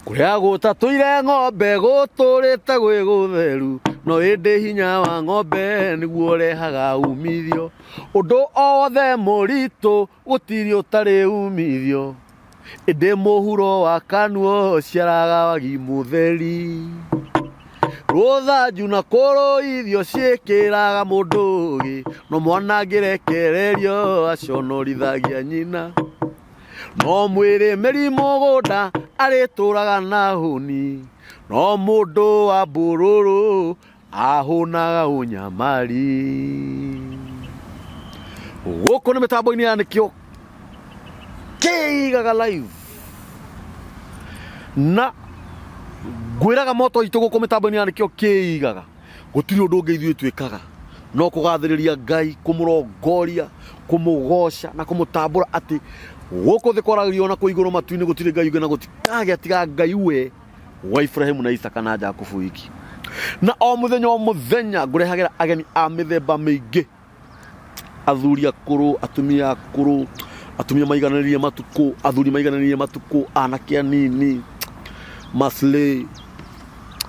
Kũrĩa gũtatũire ng'ombe gũtũrĩte gwĩ gũtheru, no ĩndĩ hinya wa ng'ombe nĩguo ũrehaga umithio. Ũndũ o wothe mũritũ gũtirĩ ũtarĩ umithio, ĩndĩ mũhuro wa kanua ũciaraga wagi mũtheri. Rũthanju na kũrũithio ciĩkĩraga mũndũ ũgĩ, no mwana angĩrekererio aconorithagia nyina. No mwĩrĩmĩri mũgũnda arĩtũraga na hũni, no mũndũ wa mbũrũrũ ahũnaga ũnyamari. Gũkũ nĩ mĩtambo-inĩ ya nĩkĩo kĩigaga live na ngwĩraga moto itũ gũkũ mĩtambo-inĩ ya nĩkĩo kĩigaga. Gũtirĩ ũndũ ũngĩ ithuĩ twĩkaga no kũgathĩrĩria Ngai, kũmũrongoria, kũmũgoca na kũmũtambũra atĩ gũkũ thĩ kwaragĩrio na kũu igũrũ matu-inĩ gũtirĩ Ngai ũngĩ na gũtikagĩa tiga Ngai we wa Iburahĩmu na Isaka na Jakubu wiki. Na o mũthenya o mũthenya ngũrehagĩra ageni a mĩthemba mĩingĩ. Athuri akũrũ, atumia akũrũ, atumia maigananĩrie matukũ, athuri maigananĩrie matukũ, anake anini, maslay.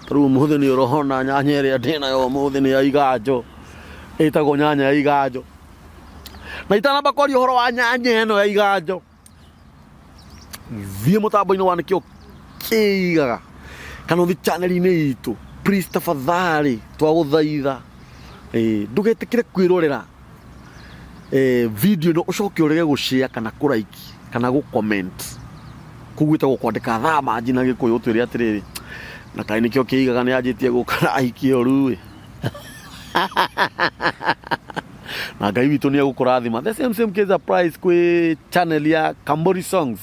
Ta rĩu ũmũthĩ nĩ ũrona nyanya ĩrĩa ndĩnayo ũmũthĩ nĩ ya iganjo, ĩtagwo nyanya ya iganjo. Na itanamba kwaria ũhoro wa nyanya ĩno ya iganjo, thiĩ mũtambo-inĩ wa nĩkĩo kĩigaga kana ũthiĩ channel-inĩ itũ please tafadhali twagũthaitha eh, ndũgetĩkĩre kwĩrorera eh, video ĩno ũcoke ũrege gũshare kana kũ like kana gũ comment kũu gwĩtagwo kwandĩka thaa manji na gĩkũyũ ũtwĩre atĩrĩrĩ na kaĩ nĩkĩo kĩigaga nĩ anjĩtie gũka na ahikie ũru ĩ na Ngai witũ nĩ egũkũrathima. The same same case applies kwĩ channel ya Kambori Songs.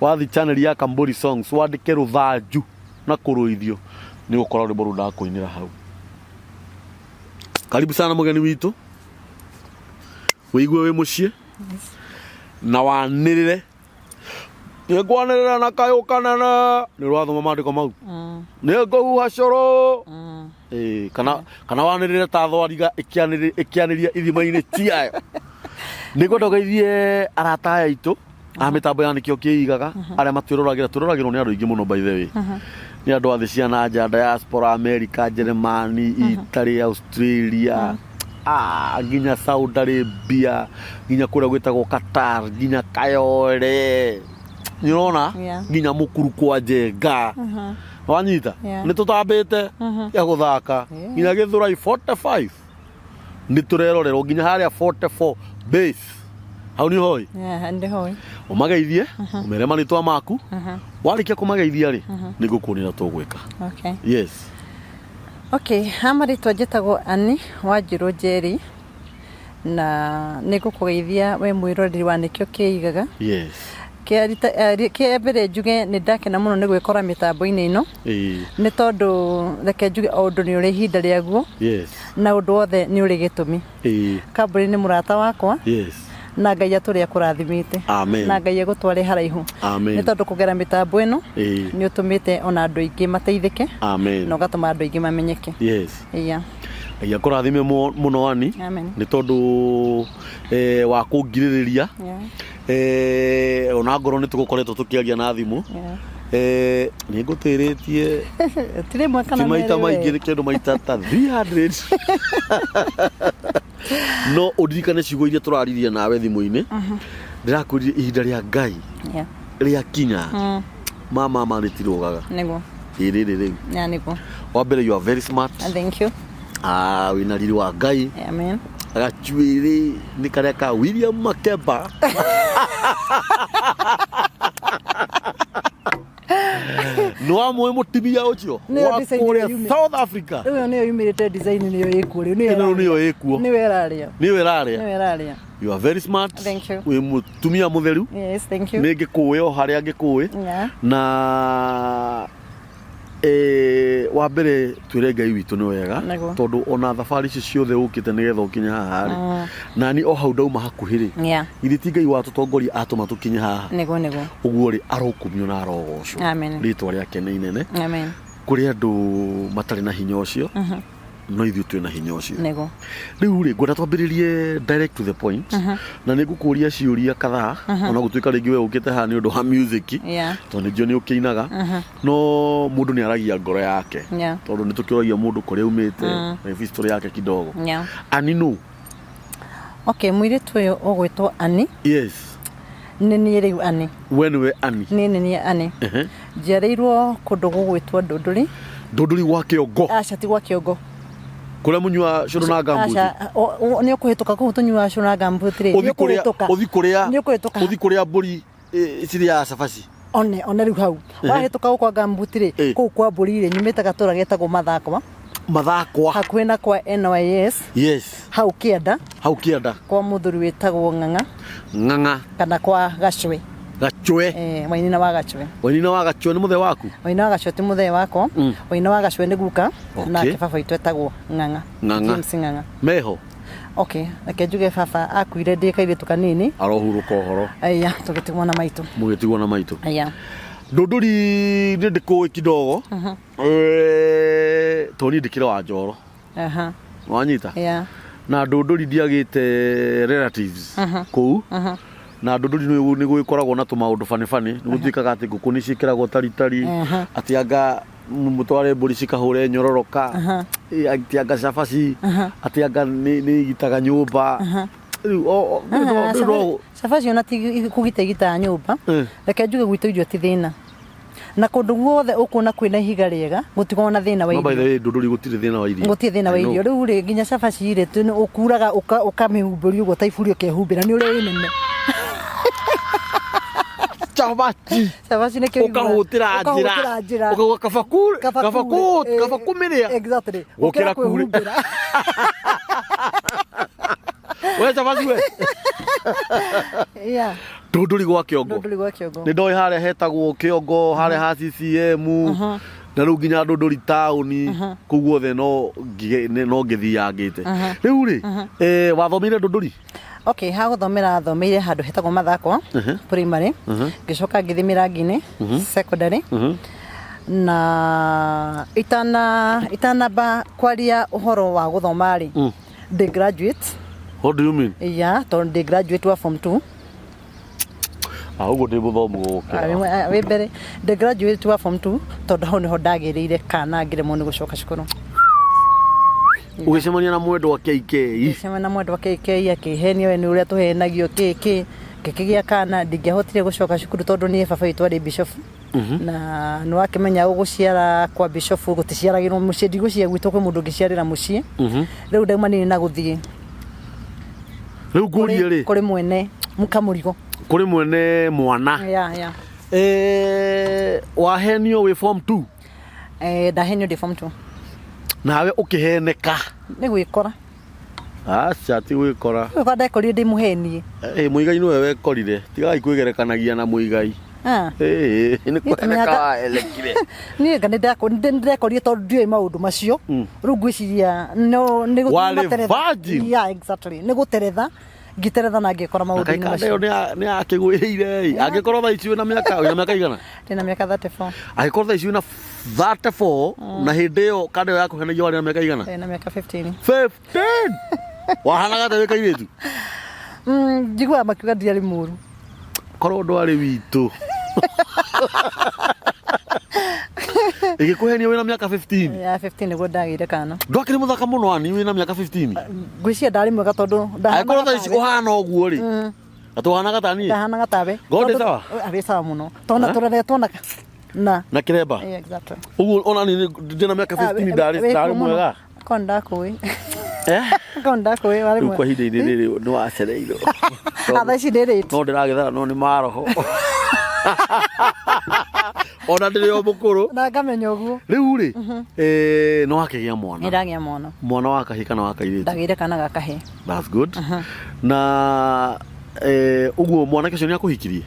Wathi channel ya Kambori Songs wandĩke rũthanju na kũrũithio nĩ ũgũkora rwĩmbo rũu ndakũinĩra hau. Karibu sana mũgeni witũ, wĩigue wĩ mũciĩ na wanĩrĩre nĩ ngwanĩrĩra na kayũ kanene nĩ ũrathoma maandĩko mau nĩ ngũhuha cũrũ Ĩĩ, kana kana wanĩrĩre ta thwariga ĩkĩanĩrĩ- ĩkĩanĩria ithima-inĩ ciayo nĩ ngwenda ũgeithie arata aya aitũ a mĩtambo ya nĩkĩo kĩigaga arĩa matwĩroragĩra twĩroragĩrwo nĩ andũ aingĩ mũno by the way nĩ andũ a thĩ cia na nja diaspora America Jeremani Italy Australia ah, nginya Saudi Arabia nginya kũrĩa gwĩtagwo Qatar nginya Kayole nĩ ũrona Yeah. nginya mũkuru kwa Njenga wanyita Yeah. nĩ tũtambĩte ya gũthaka Yeah. nginya Gĩthũrai 45 nĩ tũrerorerwo nginya harĩa 44 base hau nĩ hoi Yeah, ndĩhoĩ. ũmageithie ũmere marĩtwa maku warĩkia kũmageithia rĩ nĩ ngũkuonia ũrĩa tũgwĩka Okay. yes Okay, ha marĩtwa njĩtagwo Annie Wanjirũ Njeri na nĩ ngũkũgeithia we mwĩroreri wa Nĩkĩo Kĩigaga. Yes. Kĩa mbere njuge nĩ ndakena mũno nĩ gwĩkora mĩtambo-inĩ ĩno Ĩĩ. nĩ tondũ reke njuge o ũndũ nĩ ũrĩ ihinda rĩaguo Yes. na ũndũ wothe nĩ ũrĩ gĩtũmi. Ĩĩ. Kambũri nĩ mũrata wakwa Yes. na Ngai atũre akũrathimĩte Amen. na Ngai agũtware haraihu Amen. nĩ tondũ kũgera mĩtambo ĩno Ĩĩ. nĩ ũtũmĩte ona andũ aingĩ mateithĩke Amen. na ũgatũma andũ aingĩ mamenyeke. Yes. Yeah. Ngai akũrathime mũno ani Amen. nĩ tondũ eh, wa kũngirĩrĩria Yeah. eh, ona ngorwo nĩ tũgũkoretwo tũkĩaria na thimũ Yeah. eh, nĩ ngũtĩrĩtie Ti rĩmwe kana ti maita merĩ we. maingĩ nĩ kĩndũ maita ta 300 no ũririkane ciugo iria tũraririe nawe thimũ-inĩ ndĩrakwĩrire ihinda rĩa Ngai Yeah. rĩakinya ma ma rĩtirũgaga Nĩguo. ĩ rĩrĩ rĩu Yeah, nĩguo. wa mbere you are very smart Thank you. ah, wĩna riri wa Ngai Amen. gachuĩrĩ nĩ karĩa ka William Makeba nĩ wamũĩ mũtumia ũcio Nĩyo wa design kũrĩa ĩrĩa yumĩ- South Africa Rĩu ĩyo nĩyo yumĩrĩte design nĩyo ĩkuo rĩu nĩyo Ĩno rĩu nĩyo ĩkuo. Nĩyo ĩrarĩa. nĩyo ĩrarĩa Nĩyo ĩrarĩa. you are very smart Thank you. wĩ mũtumia mũtheru Yes, thank you. nĩ ngĩkũĩ o harĩa ngĩkũĩ Yeah. na eh, wa mbere twĩre Ngai witũ nĩ wega Nĩguo. tondũ ona thabarĩ ici ciothe ũkĩte nĩgetha ũkinye haha rĩ nani o hau ndauma hakuhĩ rĩ Yeah. githĩ ti Ngai watũtongoria atũma tũkinye haha Nĩguo nĩguo. ũguo rĩ arokumio na arogocwo Amen. rĩtwa rĩake nĩ inene Amen. kũrĩ andũ matarĩ na hinya ũcio No ithuĩ twĩna hinya ũcio. Nĩguo. Rĩu rĩ, ngwenda twambĩrĩrie direct to the point, na nĩ ngũkũria ciũria kadhaa, ona gũtuĩka rĩngĩ we ũkĩte haha nĩ ũndũ wa music, tondũ nĩ njũĩ nĩ ũkĩinaga, no mũndũ nĩ aragia ngoro yake, tondũ nĩ tũkĩũragia mũndũ kũrĩa aumĩte na history yake kidogo. Ani nũ? Okay, mũirĩtu ũyũ ũgwĩtwo Ani. Yes. Nĩ niĩ rĩu Ani. We nĩwe Ani? Niĩ nĩ niĩ Ani. Njiarĩirwo kũndũ gũgwĩtwo Ndũndũri. Ndũndũri gwa Kĩongo? Aca, ti gwa Kĩongo. Kũrĩa mũnyuaga cũrũ na ngambuti? Aca, nĩ ũkũhĩtũka kũu tũnyuaga cũrũ na ngambuti rĩ. Ũthi kũrĩa, ũthi kũrĩa, Nĩ ũkũhĩtũka. Ũthi kũrĩa mbũri cirĩaga cabaci. One rĩu hau. Wahĩtũka gũkũ kwa ngambuti rĩ, kũu kwa mbũri rĩ, nyumĩte gatũra getagwo Mathakwa. Mathakwa. Hakuhĩ na kwa NYS. Yes. Hau kĩanda. Hau kĩanda. Kwa mũthuri wĩtagwo Ng'ang'a. Ng'ang'a. Kana kwa Gacwe. Gacwe. Wainina wa Gacwe. Wainina wa Gacwe nĩ mũthee waku? Wainina wa Gacwe ti mũthee wakwa. Wainina wa Gacwe nĩ guka. Nake baba witũ etagwo Ng'ang'a. Ng'ang'a. James Ng'ang'a. Meho? Okay, reke njuge baba akuire ndĩ kairĩtu kanini. Arohurũka ũhoro. Aya, tũgĩtigwo na maitũ. Mũgĩtigwo na maitũ. Aya. Ndũndũri nĩ ndĩkũĩ kidogo. Tondũ niĩ ndĩkĩrĩ wa Njoro. Wanyita? Yeah. Na Ndũndũri ndiagĩte relatives kũu. Na Ndũndũri nĩ gũgĩkoragwo na tũmaũndũ bani bani. Nĩ gũtuĩkaga atĩ ngũkũ nĩ ciĩkĩragwo taritari, atĩ anga mũtware mbũri cikahũre nyororoka, atĩ anga cabaci, atĩ anga nĩ igitaga nyũmba. Rĩu rĩu Cabaci ona ti kũgita igitaga nyũmba. Reke njuge gwitũ irio ti thĩna. Na kũndũ guothe ũkuona kwĩna ihiga rĩega, gũtikoragwo na thĩna wa No by the irio. way, Ndũndũri gũtirĩ thĩna wa irio. Gũtirĩ thĩna wa I know. irio. Rĩu rĩ, nginya cabaci rĩ, ũkuraga ũkamĩhumbĩria ũguo ta iburi ũkehumbĩra, nĩ ũrĩa ĩ nene. Cabaci. Cabaci nĩkĩo iguaga. Ũkahũtĩra njĩra. Ũkahũtĩra njĩra. Ũkauga kaba kure, Kaba kaba kure, kaba kũmĩrĩa. Exactly. Gũkĩra Gũkĩra kure. kwĩhumbĩra. We cabaci we. Yeah. Ndũndũri gwa Kĩongo. Ndũndũri gwa Kĩongo. Nĩ ndoĩ harĩa hetagwo Kĩongo, harĩa ha CCM, na rĩu nginya Ndũndũri taũni, kũu guothe no no ngĩthiangĩte. Rĩu rĩ, wathomeire Ndũndũri? Okay, ha gũthomera thomeire handũ hetagwo Mathakwa primary, ngĩcoka ngĩthiĩ Mĩrangi-inĩ secondary, na itanamba kwaria ũhoro wa gũthoma rĩ, ndĩ graduate. What do you mean? Yeah, tondũ ndĩ graduate wa form 2. Ah, ũguo ndĩ mũthomu gũgũkĩra. Wĩ mbere ndĩ graduate wa form 2 tondũ hau nĩho ndagĩrĩire kana ngĩremwo nĩ gũcoka cukuru. Ũgĩcemania na mwendwa KK. Ngĩcemania na mwendwa KK akĩhenia we nĩ ũrĩa tũhenagio kĩ kĩ ngĩkĩgĩa kana ndingĩahotire gũcoka cukuru tondũ niĩ baba witũ arĩ bishop na nĩ wakĩmenya gũciara kwa bishop gũticiaragĩrwo mũciĩ ndigũciria gwitũ kwĩ mũndũ ũngĩciarĩra mũciĩ. Rĩu ndaumanire na gũthiĩ Rĩu ngũrie rĩ, kũrĩ mwene kamũrigo. Kũrĩ mwene mwana. Yeah. Wahenio wĩ form 2? Ndahenio ndĩ form 2. Nawe ũkĩheneka? Nĩ gwĩkora. Aca, ti gwĩkora. Gwĩkora ndekorire ndĩ mũhenie. Mũigai nĩwe wekorire. Tigai kwĩgerekanagia na Mũigai. Nĩ kũheneka wahenekire. Niĩ anga nĩ ndĩrekorire tondũ ndiũĩ maũndũ macio. Rĩu ngwĩciria no nĩ Warĩ materetha. virgin? Yeah, exactly. Nĩ gũteretha. Ngĩteretha na ngĩkora Na maũndũ-inĩ kaĩ kanda macio. ĩyo nĩ yakĩgwĩrĩire ĩ. Angĩkorwo thaa ici wĩna mĩaka, wĩna mĩaka igana? Ndĩna mĩaka 34. Angĩkorwo thaa ici wĩna 34 na hĩndĩ ĩyo kanda ĩyo yakũhenagia warĩ na mĩaka igana? Ndĩna mĩaka 15. 15? Wahanaga atĩa wĩ kairĩtu? Njiguaga makiuga ndiarĩ mũru. Korwo ndwarĩ witũ. Ĩgĩkũhenia wĩna mĩaka 15? Ya 15 nĩguo ndagĩire kana. Ndwakĩrĩ mũthaka mũno ani wĩna mĩaka 15? Ngwĩciria ndarĩ mwega tondũ ndahanaga Angĩkorwo thaa ici tawe. ũhana ũguo rĩ, atĩ ũhanaga ta niĩ? Ndahanaga tawe. Ngorwo ndĩ sawa? Wĩ sawa mũno. Tondũ na tũreretwo na na. Na kĩremba? Yeah, exactly. Ũguo ona niĩ ndĩna mĩaka 15 ndarĩ mwega. Korwo ndakũĩ. Eh? Korwo ndakũĩ warĩ Rĩu mwega. kwa ihinda-inĩ rĩrĩ nĩ wacereirwo. Ah, thaa ici ndĩ late. No ndĩragĩthara no nĩ maroho. Ona ndĩrĩ o mũkũrũ. Na ngamenya ũguo. Rĩu rĩ, nĩ wakĩgĩa mwana. Nĩ ndagĩa mwana. Mwana wa kahĩĩ kana wa kairĩtu? Ndagĩire kana ga kahĩĩ. That's good. Na ũguo mwanake ũcio nĩ akũhikirie?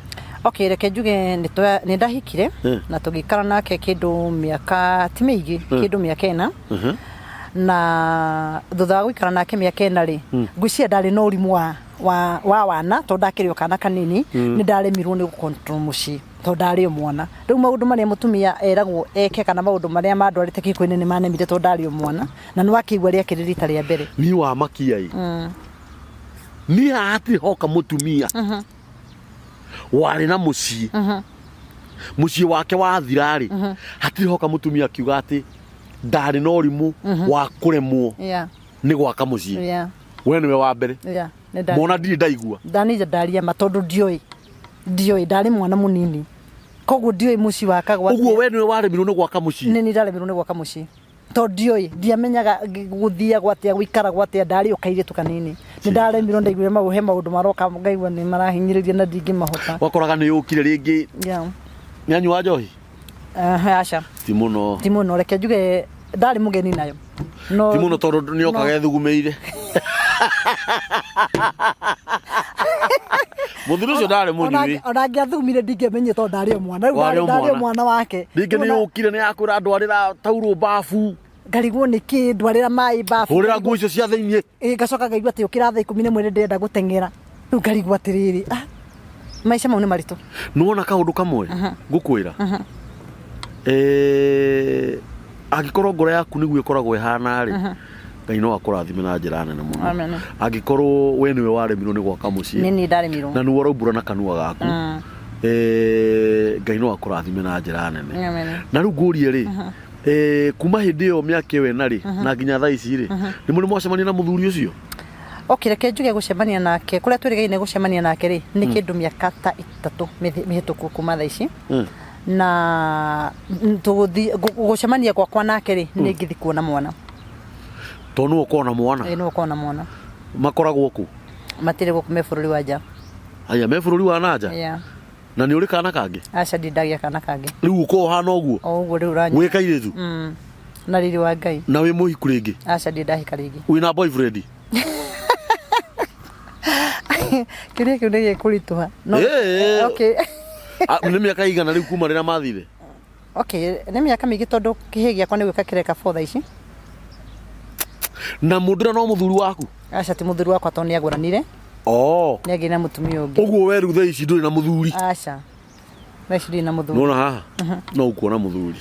Okay, reke njuge nĩ ndahikire na tũgĩikara nake kĩndũ mĩaka ti mĩingĩ, kĩndũ mĩaka 4. Na thutha wa gũikara nake mĩaka 4 rĩ, ngwĩciria ndarĩ na ũrimũ wa wana tondũ ndakĩrĩ o kana kanini, nĩ ndaremirwo nĩ gũ control mũciĩ. Tondũ ndarĩ o mwana. Rĩu maũndũ marĩa mũtumia eragwo eke kana maũndũ marĩa mandwarĩte kĩhiko-inĩ nĩ manemire tondũ ndarĩ o mwana. Na nĩ wakĩigua rĩakĩrĩ rita rĩa mbere. Niĩ wamakia ĩ. Niĩ haha hatirĩ hoka mũtumia warĩ na mũciĩ. Mũciĩ wake wathira rĩ, hatirĩ hoka mũtumia akiuga atĩ ndarĩ na ũrimũ wa kũremwo nĩ gwaka mũciĩ. We nĩwe wa mbere. Mwana ndirĩ ndaigua. Ndanija ndaria ma tondũ ndioĩ. Ndioĩ ndarĩ mwana mũnini. Koguo ndioĩ mũciĩ wakagwo atĩa. Ũguo we nĩwe waremirwo nĩ gwaka mũciĩ? Nĩ niĩ ndaremirwo nĩ gwaka mũciĩ. Tondũ ndioĩ, ndiamenyaga gũthiagwo atĩa, gũikaragwo atĩa, ndarĩ o kairĩtu kanini. Nĩ ndaremirwo ndaiguire mau he maũndũ maroka ngaigua nĩ marahinyĩrĩria na ndingĩmahota. Wakoraga nĩ yũkire rĩngĩ. Nĩ anyua njohi? Aca. Ti mũno. Ti mũno, reke njuge ndarĩ mũgeni nayo. No, ti mũno tondũ nĩ okaga ethugumĩire. Mũthuri ũcio ndarĩ mũnyui. Ona angĩathugumire ndingĩamenyire tondũ ndarĩ o mwana. Rĩu ndarĩ o mwana wake. Rĩngĩ nĩ yũkire nĩ yakwĩra ndwarĩra taurũ babu. Ngarigwo nĩ kĩ ndwarĩra maĩ babu. Hũrĩra nguo icio cia thĩiniĩ. Ĩ ngacoka ngaigua atĩ ũkĩra thaa 11 nĩ ndĩrenda gũteng'era. Rĩu ngarigwo atĩrĩrĩ, ah, maica mau nĩ maritũ. Nĩwona kaũndũ kamwe ngũkwĩra? Eh, angĩkorwo ngoro yaku nĩguo ĩkoragwo ĩhana rĩ, Ngai no akũrathime na njĩra nene mũno. Amen. Angĩkorwo we nĩwe waremirwo nĩ gwaka mũciĩ Nĩ niĩ ndaremirwo. na nĩwe ũraumbũra na kanua gaku, eh, Ngai no akũrathime na njĩra nene. Amen. Na rĩu ngũrie rĩ, eh, kuma hĩndĩ ĩyo mĩaka ĩyo ĩna rĩ, na nginya thaa ici rĩ, nĩ mũrĩ mwacemania na mũthuri ũcio? Okay, reke njuge gũcemania nake kũrĩa twĩrĩgaine gũcemania nake rĩ nĩ kĩndũ mĩaka ta 3 mĩhĩtũku kuma thaa ici. Na tũgũthiĩ gũcemania gwakwa nake rĩ nĩ ngĩthiĩ kuona mwana. Tondũ nĩwe ũkoragwo na mwana? Ĩĩ nĩwe ũkoragwo na mwana. Makoragwo kũ? Matirĩ gũkũ, me bũrũri wa nja. Aya, me bũrũri wa na nja? Yeah. Na nĩ ũrĩ kana kangĩ? Aca, ndirĩ ndagĩa kana kangĩ. Rĩu ũkoragwo ũhana ũguo? O ũguo rĩu ũranyona. Wĩ kairĩtu? Na riri wa Ngai. Na wĩ mũhiku rĩngĩ? Aca, ndirĩ ndahika rĩngĩ. Wĩna boyfriend? Kĩrĩa kĩu nĩ gĩkũritũha. No, Ĩĩ. okay. Ah, nĩ mĩaka igana rĩu kuma rĩrĩa mathire? Okay, nĩ mĩaka mĩingĩ tondũ kĩhĩ gĩakwa nĩ gwĩka kĩreka four thaa ici. Na mũndũ ũrĩa no mũthuri waku? Aca, ti mũthuri wakwa tondũ nĩ agũranire. Oh. Nĩ agĩire na mũtumia ũngĩ. Ũguo we rĩu thaa ici ndũrĩ na mũthuri? Aca. Thaa ici ndirĩ na mũthuri. Nĩwona haha? No ũkuona mũthuri.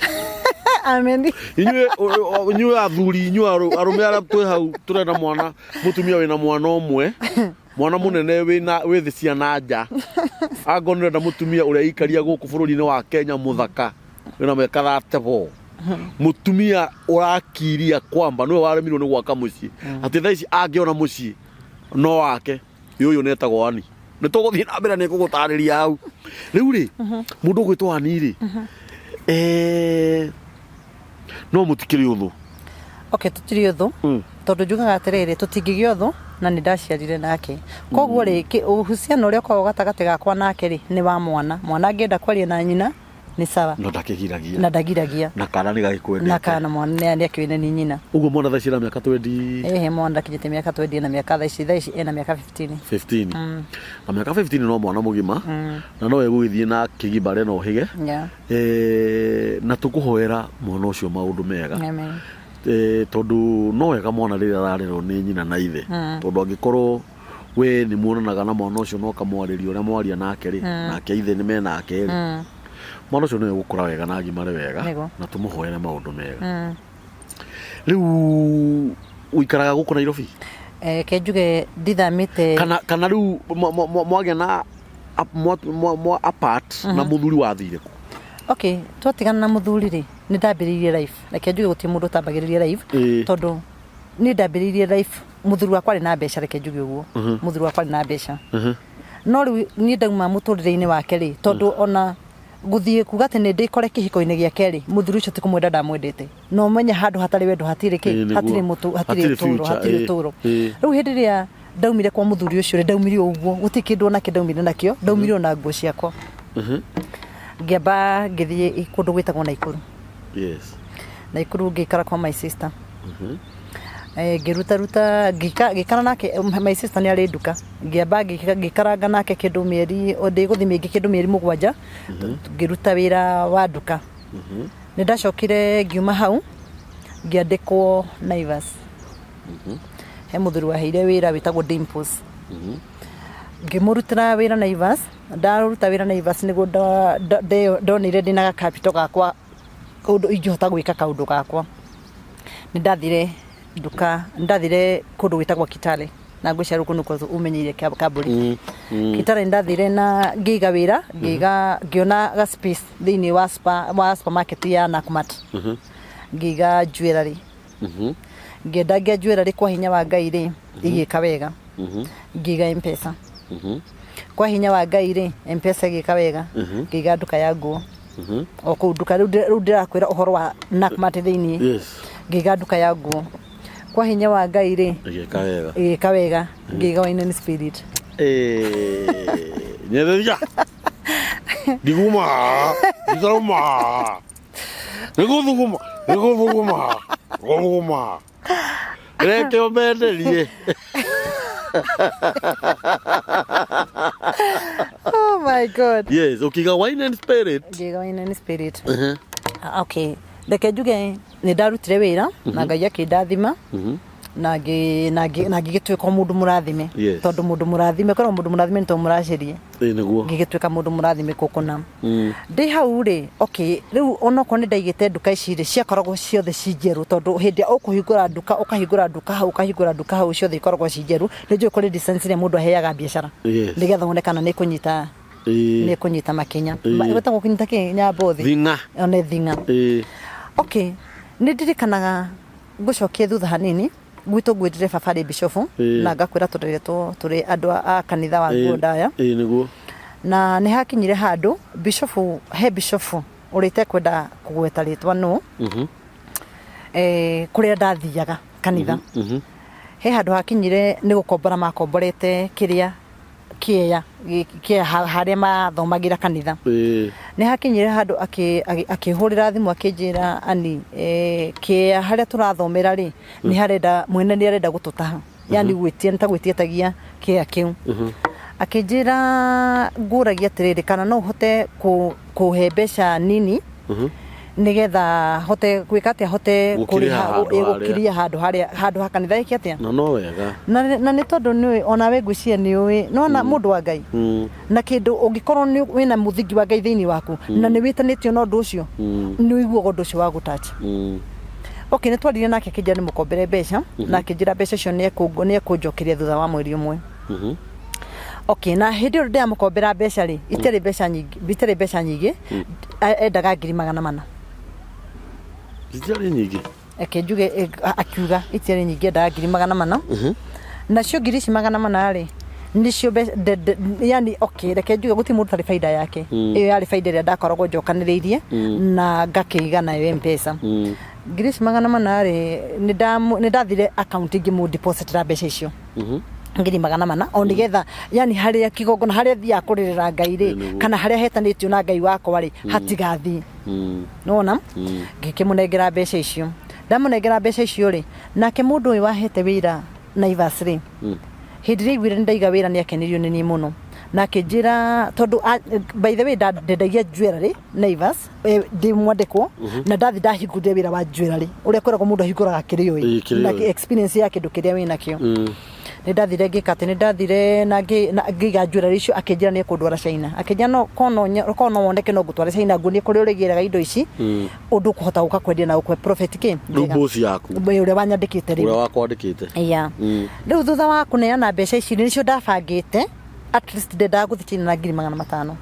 Amen. Inyuĩ inyuĩ athuri, inyuĩ arũme arĩa twĩ hau tũrenda mwana, mũtumia wĩna mwana ũmwe, mwana mũnene wĩna wĩ thĩ cia na nja. Angorwo nĩ ũrenda mũtumia ũrĩa ikaria gũkũ bũrũri-inĩ wa Kenya mũthaka, wĩna mĩaka 34. Mũtumia ũrakiria kwamba nĩwe waremirwo nĩ gwaka mũciĩ. Atĩ thaa ici angĩona mũciĩ no wake. Ũyũ nĩ etagwo Ani. Nĩ tũgũthiĩ na mbere nĩ ngũgũtarĩria hau. Rĩu rĩ, mũndũ ũgwĩtwo Ani rĩ, no mũtikĩrĩ ũthũ? Okay, tũtirĩ ũthũ. Tondũ njugaga atĩrĩrĩ, tũtingĩgĩa ũthũ na nĩ ndaciarire nake. Koguo rĩ, uhusiano ũrĩa ũkoragwo gatagatĩ gakwa nake rĩ, nĩ wa mwana. Mwana angĩenda kwaria na nyina, nĩ sawa. Na ndakĩgiragia. Na ndagiragia. Na kana nĩ gagĩkwendete. Na kana mwana nĩ akĩũĩ nĩ nyina. Ũguo mwana thaa ici ena mĩaka 20? Ĩhĩ, mwana ndakinyĩtie mĩaka 20, ena mĩaka thaa ici, thaa ici ena mĩaka 15. 15. Na mĩaka 15 no mwana mũgima. Na no egũgĩthiĩ na kĩgimare na ũhĩge. Na tũkũhoera mwana ũcio maũndũ mega. Amen. Tondũ no wega mwana rĩrĩa ararerwo nĩ nyina na ithe. Tondũ angĩkorwo we nĩ muonanaga na mwana ũcio na ũkamwarĩria ũrĩa mwaria nake rĩ, nake ithe nĩ menake rĩ, mwana ũcio nĩwe gũkũra wega na agimare wega. Na tũmũhoere maũndũ mega. Rĩu ũikaraga gũkũ Nairobi? Reke njuge ndithamĩte. Kana rĩu mwagĩa na mwa apart na mũthuri wathire kũ? Okay, twatigana na mũthuri rĩ, nĩ ndambĩrĩirie life. Reke njuge gũtirĩ mũndũ ũtambagĩrĩria life. Tondũ niĩ ndambĩrĩirie life, mũthuri wakwa arĩ na mbeca, reke njuge ũguo. Mũthuri wakwa arĩ na mbeca. No rĩu niĩ ndauma mũtũrĩre-inĩ wake rĩ, tondũ ona gũthiĩ kuga atĩ nĩ ndĩkore kĩhiko-inĩ gĩake rĩ, mũthuri ũcio ti kũmwenda ndamwendete. Na ũmenye handũ hatarĩ wendo hatirĩ kĩ? Ĩĩ, nĩguo. Hatirĩ mũtũ, hatirĩ Hatirĩ ũtũũro, future, hatirĩ ĩĩ, ũtũũro. ĩĩ. Rĩu hĩndĩ ĩrĩa ndaumire kwa mũthuri ũcio rĩ, ndaumire o ũguo, gũtirĩ kĩndũ onakĩ ndaumire nakĩo, ndaumire ona nguo ciakwa. Ngĩamba ngĩthiĩ kũndũ gwĩtagwo Naikuru. Naikuru ngĩikara kwa my sister. Ngĩrutaruta, ngĩikara nake, my sister nĩ arĩ nduka. Ngĩamba ngĩikaranga nake kĩndũ mĩeri, ndĩgũthiĩ mĩingĩ kĩndũ mĩeri 7, ngĩruta wĩra wa nduka. Nĩ ndacokire ngiuma hau, ngĩandĩkwo Naivas. He mũthuri waheire wĩra wĩtagwo Dimples. Ngĩmũrutĩra wĩra Naivas. Ndaruta wĩra Naivas nĩguo ndonire ndĩna ga capital gakwa ũndũ ingĩhota gwĩka kaũndũ gakwa. Nĩ ndathire nduka, nĩ ndathire kũndũ gwĩtagwo Kitale na ngwĩciria rĩu kũu nĩkuo ũmenyeire kambũri. Kitale nĩ ndathire na ngĩiga wĩra, ngĩiga ngĩona ga space thĩinĩ wa wa supermarket ya Nakumatt. Ngĩiga jewellery. Ngĩendangia jewellery kwa hinya wa Ngai rĩ, ĩgĩka wega. Ngĩiga Mpesa. Kwa hinya wa Ngai rĩ, Mpesa ĩgĩka wega. Ngĩiga nduka ya nguo. O kũu nduka rĩu rĩu ndĩrakwĩra ũhoro wa Nakumatt thĩinĩ. Ngĩiga nduka ya nguo. Kwa hinya wa Ngai rĩ, Ĩgĩka wega. ĩgĩka wega. Ngĩiga Wine and Spirit. Nyereria. Ndiguma. Ndirauma. Nĩgũthuguma. Nĩgũthuguma. Gũthuguma. Reke ũmenderie. Oh my God. Yes, ũkiga wine and spirit. Ngĩiga Wine and Spirit. Ah, okay. Reke njuge nĩ ndarutire wĩra na Ngai akĩndathima na ngĩgĩtuĩka mũndũ mũrathime. Tondũ mũndũ mũrathime, korwo mũndũ mũrathime nĩ tondũ mũracerie. Ĩĩ nĩguo. Ngĩgĩtuĩka mũndũ mũrathime kũna. Ndĩ hau rĩ, okay, rĩu onokorwo nĩ ndaigĩte nduka ici rĩ, ciakoragwo ciothe ci njerũ tondũ hĩndĩ ĩrĩa ũkũhingũra nduka, ũkahingũra nduka hau, ũkahingũra nduka hau, ciothe ikoragwo ci njerũ. Nĩ njũĩ kũrĩ distance ĩrĩa mũndũ aheaga biacara. Nĩgetha wone kana nĩ ĩkũnyita nĩ ĩkũnyita makinya. Gwĩtagwo kũnyita kĩ nyambo thĩ? Thing'a. One thing'a. Okay, nĩ ndirikanaga ngũcokie thutha hanini, gwitũ ngwĩrire baba arĩ bishofu na ngakwĩra tũreretwo tũrĩ andũ a kanitha wa nguo ndaya. Ĩĩ nĩguo. Na nĩ hakinyire handũ bishofu, he bishofu ũrĩa itekwenda kũgweta rĩtwa nũ, kũrĩa ndathiaga kanitha. He handũ hakinyire nĩ gũkombora makomborete kĩrĩa kĩeya kĩeya harĩa mathomagĩra kanitha. Nĩ hakinyire handũ akĩhũrĩra thimũ akĩnjĩra ani kĩeya harĩa tũrathomera rĩ, nĩ harenda mwene nĩ arenda gũtũtaha. Yani gwĩtia nĩ ta gwĩtietagia kĩeya kĩu. Akĩnjĩra ngũragia atĩrĩrĩ kana no ũhote kũhe mbeca nini nĩgetha hote gwĩka atĩa, hote Gũkirĩa kũrĩha, handũ harĩa. gũkiria handũ harĩa, handũ ha kanitha ĩke atĩa. Na no wega. Na nĩ tondũ nĩũĩ onawe ngwĩciria nĩũĩ, nĩwona mũndũ wa Ngai na kĩndũ ũngĩkorwo nĩ wĩna mũthingi wa Ngai thĩinĩ waku na nĩ wĩtanĩtio na ũndũ ũcio, nĩ ũiguaga ũndũ ũcio wa gũtouch. Okay, nĩ twaririe nake akĩnjĩra nĩ mũkombere mbeca na akĩnjĩra mbeca icio nĩ ekũnjokeria thutha wa mweri ũmwe. Okay, na hĩndĩ ĩyo ndĩramũkombera mbeca rĩ, itiarĩ mbeca nyingĩ, itiarĩ mbeca nyingĩ, endaga 400,000. Itiarĩ nyingĩ? Reke njuge, akiuga itiarĩ nyingĩ, endaga 400,000. Nacio ngiri ici 400 rĩ, nĩcio mbeca, yani okay, reke njuge gũtirĩ mũndũ ũtarĩ baida yake. Ĩyo yarĩ baida ĩrĩa ndakoragwo njokanĩrĩirie na ngakĩiga nayo M-Pesa. Ngiri ici 400 rĩ, nĩ ndathire account ngĩmũ deposit ra mbeca icio. 400,000 o nĩgetha yani harĩa kĩgongona harĩa thiaga kũrĩrĩra Ngai rĩ, kana harĩa hetanĩtio na Ngai wakwa rĩ, hatigathiĩ. Nĩwona? Ngĩkĩmũnengera mbeca icio. Ndamũnengera mbeca icio rĩ, nake mũndũ ũyũ wahete wĩra Naivas rĩ, hĩndĩ ĩrĩa aiguire nĩ ndaiga wĩra nĩ akenirio nĩ niĩ mũno. Na akĩnjĩra tondũ by the way ndendagia jewelry Naivas, ndĩ mwandĩkwo, na ndathi ndahingũrire wĩra wa jewelry ũrĩa kwĩragwo mũndũ ahingũraga kĩrĩa ũĩ, Ĩĩ, kĩrĩa na ũĩ. experience ya kĩndũ kĩrĩa wĩnakĩo. Nĩ ndathire ngĩka atĩ nĩ ndathire na ngĩiga jewelry icio, akĩnjĩra nĩ ekũndwara China. Akĩnjĩra no korwo no woneke no ngũtware China nguonie kũrĩa ũrĩgĩraga indo ici, ũndũ ũkũhota gũka kwendia na ũkũhe profit kĩ Rĩu njega. boss yaku. Ũrĩa wanyandĩkĩte rĩu. Ũrĩa wakwandĩkĩte. Yeah. Rĩu thutha wa kũneana mbeca ici nĩcio ndabangĩte, at least ndendaga gũthiĩ China na 500,000.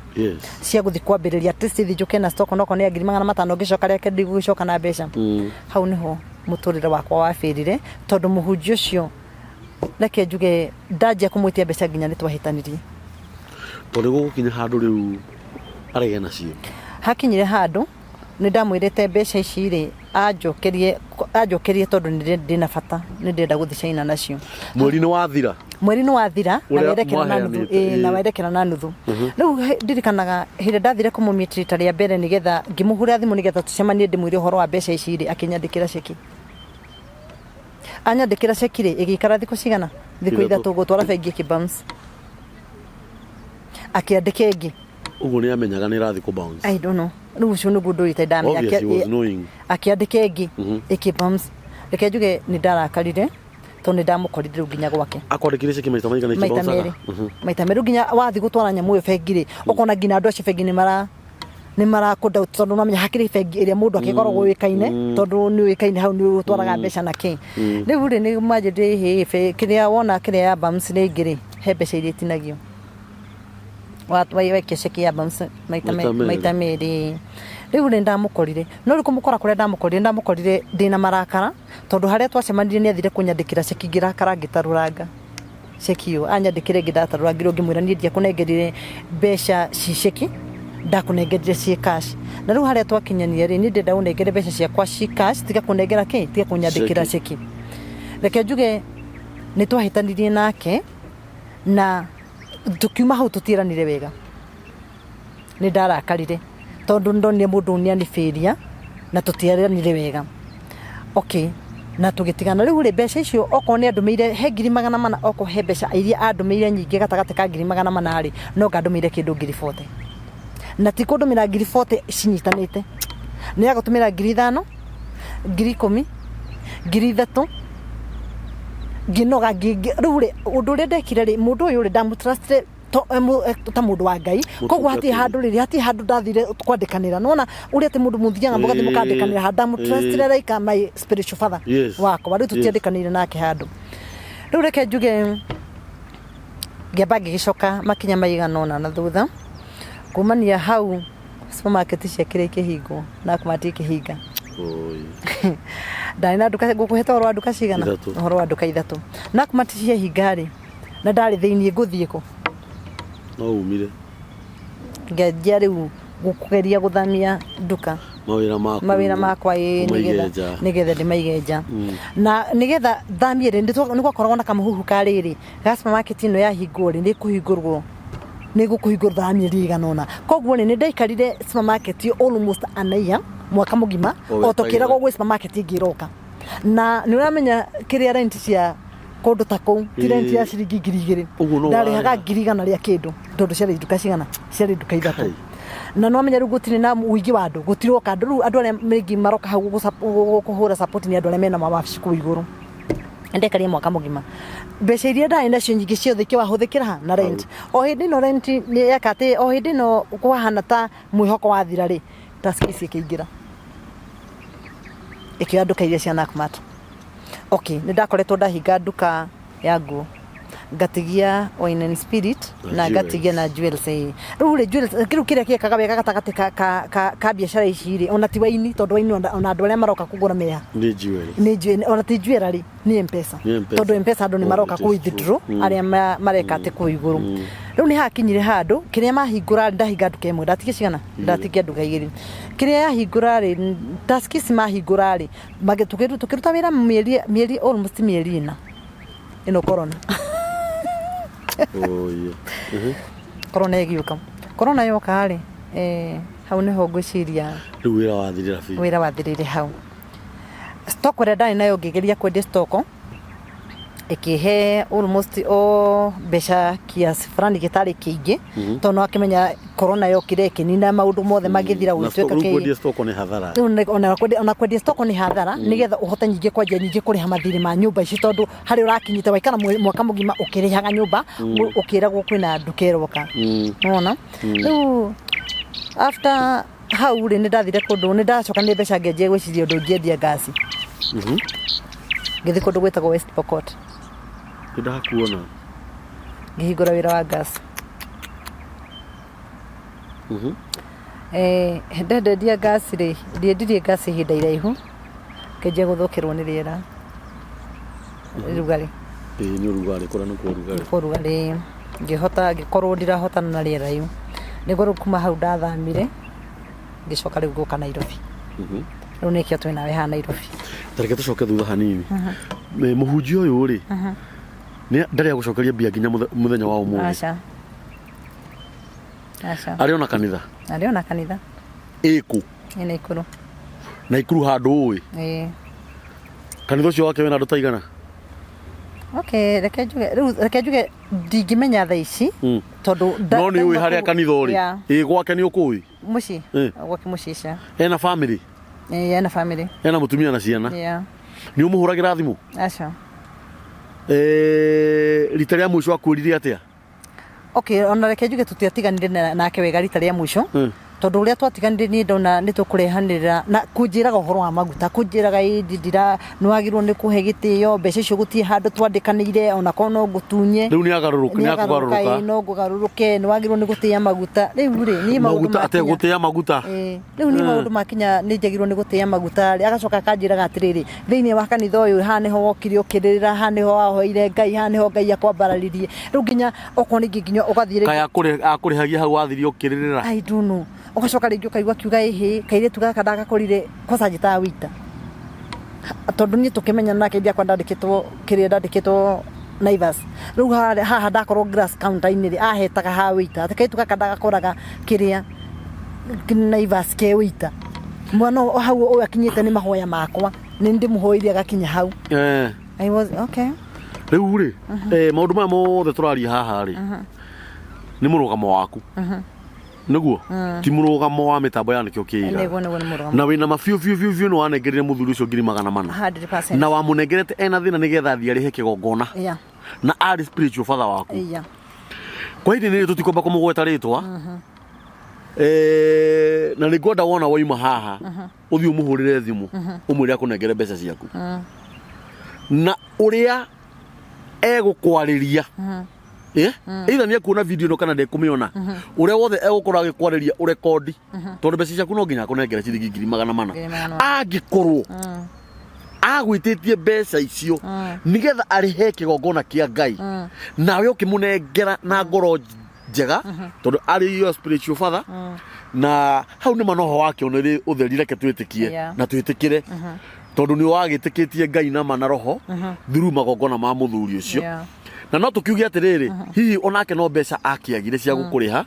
Cia gũthiĩ kwambĩrĩria, at least thiĩ njũke na stock onokorwo nĩ ya 500,000, ngĩcoka rĩa kerĩ ndigũgĩcoka na mbeca. Hau nĩho mũtũrĩre wakwa wabĩrire, tondũ mũhunjia ũcio reke njuge ndanjia kũmwĩtia mbeca nginya nĩ twahĩtanirie. Tondũ gũgũkinya handũ rĩu arege nacio. Hakinyire handũ nĩ ndamwĩrĩte mbeca ici rĩ anjokerie, anjokerie tondũ nĩ ndĩna bata, nĩ ndĩrenda gũthiĩ China nacio. Mweri nĩ wathira? Mweri nĩ wathira, na Ũrĩa werekera na nuthu, mwaheanĩte, ĩĩ, na ĩĩ. werekera na nuthu. Rĩu ndirikanaga hĩndĩ ĩrĩa ndathire kũmũmeet rita rĩa mbere nĩgetha ngĩmũhũrĩra thimũ nĩgetha tũcemanie ndĩmwĩre ũhoro wa mbeca ici rĩ, akĩnyandĩkĩra ceki. Anyandĩkĩra ceki rĩ, ĩgĩikara thikũ cigana? Thikũ Ithatũ. 3 gũtwara bengi ĩkĩ bounce. Akĩandĩka ĩngĩ. Ũguo nĩ amenyaga nĩ ĩrathiĩ kũ bounce. I don't know. Rĩu ũcio nĩguo ũndũ ũrĩa itarĩ ndamenya. Obvious he was knowing. Akĩandĩka ĩngĩ, ĩkĩ bounce. Reke njuge nĩ ndarakarire. Tondũ nĩ ndamũkorire rĩu nginya gwake. Akwandĩkire ceki maita maigana Maita ikĩbouncaga? merĩ. Maita merĩ. Rĩu nginya wathiĩ gũtwara nyamũ ĩyo bengi rĩ, ũkona nginya andũ acio bengi nĩ mara nĩ marakũ doubt, tondũ mamenya hakĩrĩ bengi ĩrĩa mũndũ akĩkoragwo ũĩkaine, tondũ nĩ ũĩkaine hau nĩ ũtwaraga mbeca na kĩ. Rĩu rĩ, nĩ manjĩrire hĩ kĩrĩa wona kĩrĩa ya bounce rĩngĩ rĩ, he mbeca iria itinagio waikia ceki ya bounce maita Maita merĩ. Maita merĩ. Rĩu rĩ, ndamũkorire, no rĩu kũmũkora kũrĩa ndamũkorire, ndamũkorire ndĩna marakara, tondũ harĩa twacemanirie nĩ athire kũnyandĩkĩra ceki, ngĩrakara, ngĩtarũranga ceki ĩyo anyandĩkĩre ĩngĩ. Ndatarũrangirwo, ngĩmwĩra niĩ ndiakũnengerire mbeca ci ceki, ndakũnengerire ciĩ cash. Na rĩu harĩa twakinyania rĩ, niĩ ndĩrenda ũnengere mbeca ciakwa ci cash, tiga kũnengera kĩ, tiga kũnyandĩkĩra ceki. Reke njuge nĩ twahĩtanirie nake na tũkiuma hau tũtiĩranire wega. Nĩ ndarakarire tondũ ndonire mũndũ nĩ anibĩria na tũtiaranire wega. Okay, na tũgĩtigana. Rĩu rĩ, mbeca icio okorwo nĩ andũmĩire he 400,000, okorwo he mbeca iria andũmĩire nyingĩ gatagatĩ ka 400,000 rĩ, no nga andũmĩire kĩndũ 40,000. Na ti kũndũmĩra 40,000 cinyitanĩte, nĩ agũtũmĩra 5,000, 10,000, 3,000. Ngĩnoga. Rĩu rĩ, ũndũ ũrĩa ndekire rĩ, mũndũ ũyũ rĩ, ndamũtrustire ta mũndũ wa Ngai, koguo hatirĩ handũ rĩrĩ, hatirĩ handũ ndathire kwandĩkanĩra. Nona ũrĩa atĩ mũndũ mũthiaga mũgathiĩ mũkandĩkanĩra handũ, ndamũtrustire like my spiritual father wakwa. Rĩu tũtiandĩkanĩire nake handũ. Rĩu reke njuge ngĩamba ngĩgĩcoka makinya maigana ũna na thutha kumania hau, supermarket ciakĩrĩ ikĩhingwo na Nakumatt ikĩhinga. Oi. Ndarĩ na nduka, ngũkũhete ũhoro wa nduka cigana? Ithatũ. Ũhoro wa nduka ithatũ. Nakumatt ciahinga rĩ, na ndarĩ thĩiniĩ, ngũthiĩ kũ? No umire. Ngĩanjia rĩu kũgeria gũthamia nduka. Mawĩra maku. Mawĩra makwa, ĩĩ. Ũmaige Nĩgetha nja. Nĩgetha ndĩmaige nja na nĩgetha thamie rĩ, nĩ gwakoragwo na kamũhuhu ka rĩrĩ ga supermarket ĩno yahingwo rĩ, nĩ kũhingũrwo, nĩ gũkũhingũrwo thutha wa mĩeri ĩigana ũna. Koguo rĩ, nĩ ndaikarire supermarket ĩyo almost an year, mwaka mũgima, O o tũkĩragwo wetagĩrĩra. gwĩ supermarket ĩngĩ ĩroka. Na nĩ ũramenya kĩrĩa rent cia kũndũ ta kũu ti rent ya ciringi 2,000. Ũguo no Ndarĩhaga ũrarĩha. 100,000 rĩa kĩndũ, tondũ ciarĩ nduka cigana? Ciarĩ nduka ithatũ. Kai. Na no amenya rĩu gũtirĩ na ũingĩ wa andũ, gũtiroka andũ. Rĩu andũ arĩa maingĩ maroka hau kũhũra support nĩ andũ arĩa mena mawabici kũu igũrũ. Ndekarire mwaka mũgima, mbeca iria ndarĩ nacio nyingĩ ciothe ikĩwahũthĩkĩra ha na rent. O hĩndĩ ĩno rent nĩ yeka atĩ, o hĩndĩ ĩno kwahana ta mwĩhoko wathira rĩ, Tuskys ĩkĩingĩra, ĩkĩoya nduka iria cia Nakumatt. Okay, nĩ ndakoretwo ndahinga nduka ya nguo, ngatigia Wine and Spirit na na jewels. Ngatigia na jewels, ĩĩ. Rĩu rĩ, jewels rĩu kĩrĩa gĩekaga wega gatagatĩ ka biacara ici rĩ, ona ti waini, tondũ waini ona andũ arĩa maroka kũgũra meha. Nĩ jewelry. Nĩ ona ti jewelry, nĩ Mpesa. Nĩ M-Pesa. Tondũ Mpesa andũ nĩ Oh, maroka it is kũ withdraw true. Arĩa mareka atĩ kũu igũrũ. Rĩu nĩ hakinyire handũ kĩrĩa mahingũra, ndahinga nduka ĩmwe, ndatigia cigana? Ndatigia nduka igĩrĩ. Kĩrĩa yahingũra rĩ, Tuskys mahingũra rĩ, tũkĩruta wĩra mĩeri almost mĩeri 4 ĩno corona. Oh, yeah. Corona ĩgĩũka. Corona yoka rĩ, hau nĩho ngwĩciria Rĩu wĩra wathirĩra biũ. Wĩra wathirĩire hau. Stock ĩrĩa ndarĩ nayo, ngĩgeria kwendia stock, ĩkĩhe almost o mbeca kiasi fulani gĩtarĩ kĩingĩ, tondũ no akĩmenya corona yokire ĩkĩnina maũndũ mothe magĩthira. Na Gũgĩtuĩka rĩu kĩ kwendia stock nĩ hathara. Rĩu ona kwendia stock nĩ hathara, nĩgetha ũhote nyingĩ kwanjia nyingĩ kũrĩha mathirĩ ma nyũmba ici, tondũ harĩa ũrakinyĩte waikara mwaka mũgima ũkĩrĩhaga nyũmba, ũkĩragwo kwĩna nduka ĩroka. Nĩwona rĩu after hau rĩ, nĩ ndathire kũndũ, nĩ ndacokanire mbeca, ngĩanjia gwĩciria ũndũ ingĩendia ngasi. Ngĩthiĩ kũndũ gwĩtagwo West Pokot. Nĩ ndakuona. Ngĩhingũra wĩra wa gas. Ndendia gas rĩ, ndiendirie gas ihinda iraihu, ngĩanjia gũthũkĩrwo nĩ rĩera, rugarĩ. Ĩĩ, nĩ ũrugarĩ kũrĩa, nĩ kwa ũrugarĩ. Kwa ũrugarĩ, ngĩhota ngĩkorwo ndirahotana na rĩera rĩu. Nĩguo rĩu kuma hau ndathamire, ngĩcoka rĩu gũka Nairobi. Rĩu nĩkĩo twĩ nawe haha Nairobi. Ta reke tũcoke thutha hanini. Mũhunjia ũyũ rĩ, nĩ ndarĩ agũcokeria mbia nginya mũthenya wa ũmũthĩ? Aca, aca. Arĩ ona kanitha? Arĩ ona kanitha. Ĩkũ? Ĩ Naikuru. Naikuru handũ ũĩ? Ĩĩ. Kanitha ũcio wake wĩna andũ ta igana? Okay, reke njuge rĩu, reke njuge ndingĩmenya thaa ici, tondũ No nĩ ũĩ ndauma harĩa kanitha ũrĩ? Yeah. Ĩ gwake nĩ ũkũĩ? Mũciĩ? Eh. Gwake mũciĩ ca. Ena family? Ĩĩ, ena family. Ena mũtumia na ciana? Yeah. Nĩ ũmũhũragĩra thimũ? Aca. Eh, rita rĩa mũico akwĩrire atĩa? Okay, ona reke njuge tũtiatiganire nake wega rita rĩa mũico. Tondũ ũrĩa twatiganire niĩ ndona nĩ tũkũrehanĩrĩra na kũnjĩraga ũhoro wa maguta, kũnjĩraga ĩ ndira nĩ wagĩrĩirwo nĩ kũhe gĩtĩo, mbeca icio gũtirĩ handũ twandĩkanĩire ona korwo no ngũtunye. Rĩu nĩ agarũrũka, nĩ akũgarũrũka. Ĩ no ngũgarũrũke, nĩ wagĩrĩirwo nĩ gũtĩa maguta. Rĩu rĩ, niĩ maũndũ Maguta makinya. ategũtĩa maguta. Ĩĩ, rĩu niĩ maũndũ makinya nĩ njagĩrĩirwo nĩ gũtĩa maguta rĩ, agacoka akanjĩraga atĩrĩrĩ, thĩinĩ wa kanitha ũyũ haha nĩho wokire ũkĩrĩrĩra, haha nĩho wahoire Ngai, haha nĩho Ngai akwambararirie. Rĩu nginya okorwo ningĩ nginya ũgathiĩ rĩngĩ Kaĩ akũrĩhagia hau wathire ũkĩrĩrĩra? I don't know. Ũgacoka rĩngĩ ũkaigua akiuga ĩhĩ, kairĩtu gaka ndagakorire kwanza anjĩtaga wĩita. Tondũ niĩ tũkĩmenyana nake ndiakwa ndandĩkĩtwo kĩrĩa ndandĩkĩtwo Naivas. Rĩu haha ndakorwo glass counter-inĩ rĩ, ahetaga ha wĩita. Atĩ kairĩtu gaka ndagakoraga kĩrĩa Naivas ke wĩita. Mwana ũyũ hau ũyũ akinyĩte nĩ mahoya makwa. Nĩ ndĩmũhoire agakinya hau. I was okay. Rĩu rĩ, maũndũ maya mothe tũraria haha rĩ, nĩ mũrũgamo waku. Nĩguo? Ti mũrũgamo wa mĩtambo ya Nĩkĩo Kĩigaga. Nĩguo, nĩguo, nĩ mũrũgamo. Na wĩna ma biũ biũ biũ biũ nĩ wanengerire mũthuri ũcio 400,000. 100%. Na wamũnengerete ena thĩna nĩgetha athiĩ arĩhe kĩgongona. Na arĩ spiritual father waku. Kwa ihinda rĩrĩ tũtikwamba kũmũgweta rĩtwa. Na nĩ ngwenda wona wauma haha ũthiĩ ũmũhũrĩre thimũ ũmwĩre akũnengere mbeca ciaku. Na ũrĩa egũkwarĩria either nĩ ekuona video ĩno kana ndekũmĩona, ũrĩa wothe egũkorwo agĩkwarĩria ũrekondi, tondũ mbeca ciaku no nginya akũnengere ciringi 400,000. 400,000. Angĩkorwo agwĩtĩtie mbeca icio nĩgetha arĩhe kĩgongona kĩa Ngai, nawe ũkĩmũnengera na ngoro njega tondũ arĩ your spiritual father, na hau nĩma noho wakĩonere ũtheri, reke twĩtĩkie na twĩtĩkĩre, tondũ nĩ wagĩtĩkĩtie Ngai nama na roho through magongona ma mũthuri ũcio. Na no tũkiuge atĩrĩrĩ, hihi onake no mbeca akĩagire cia gũkũrĩha,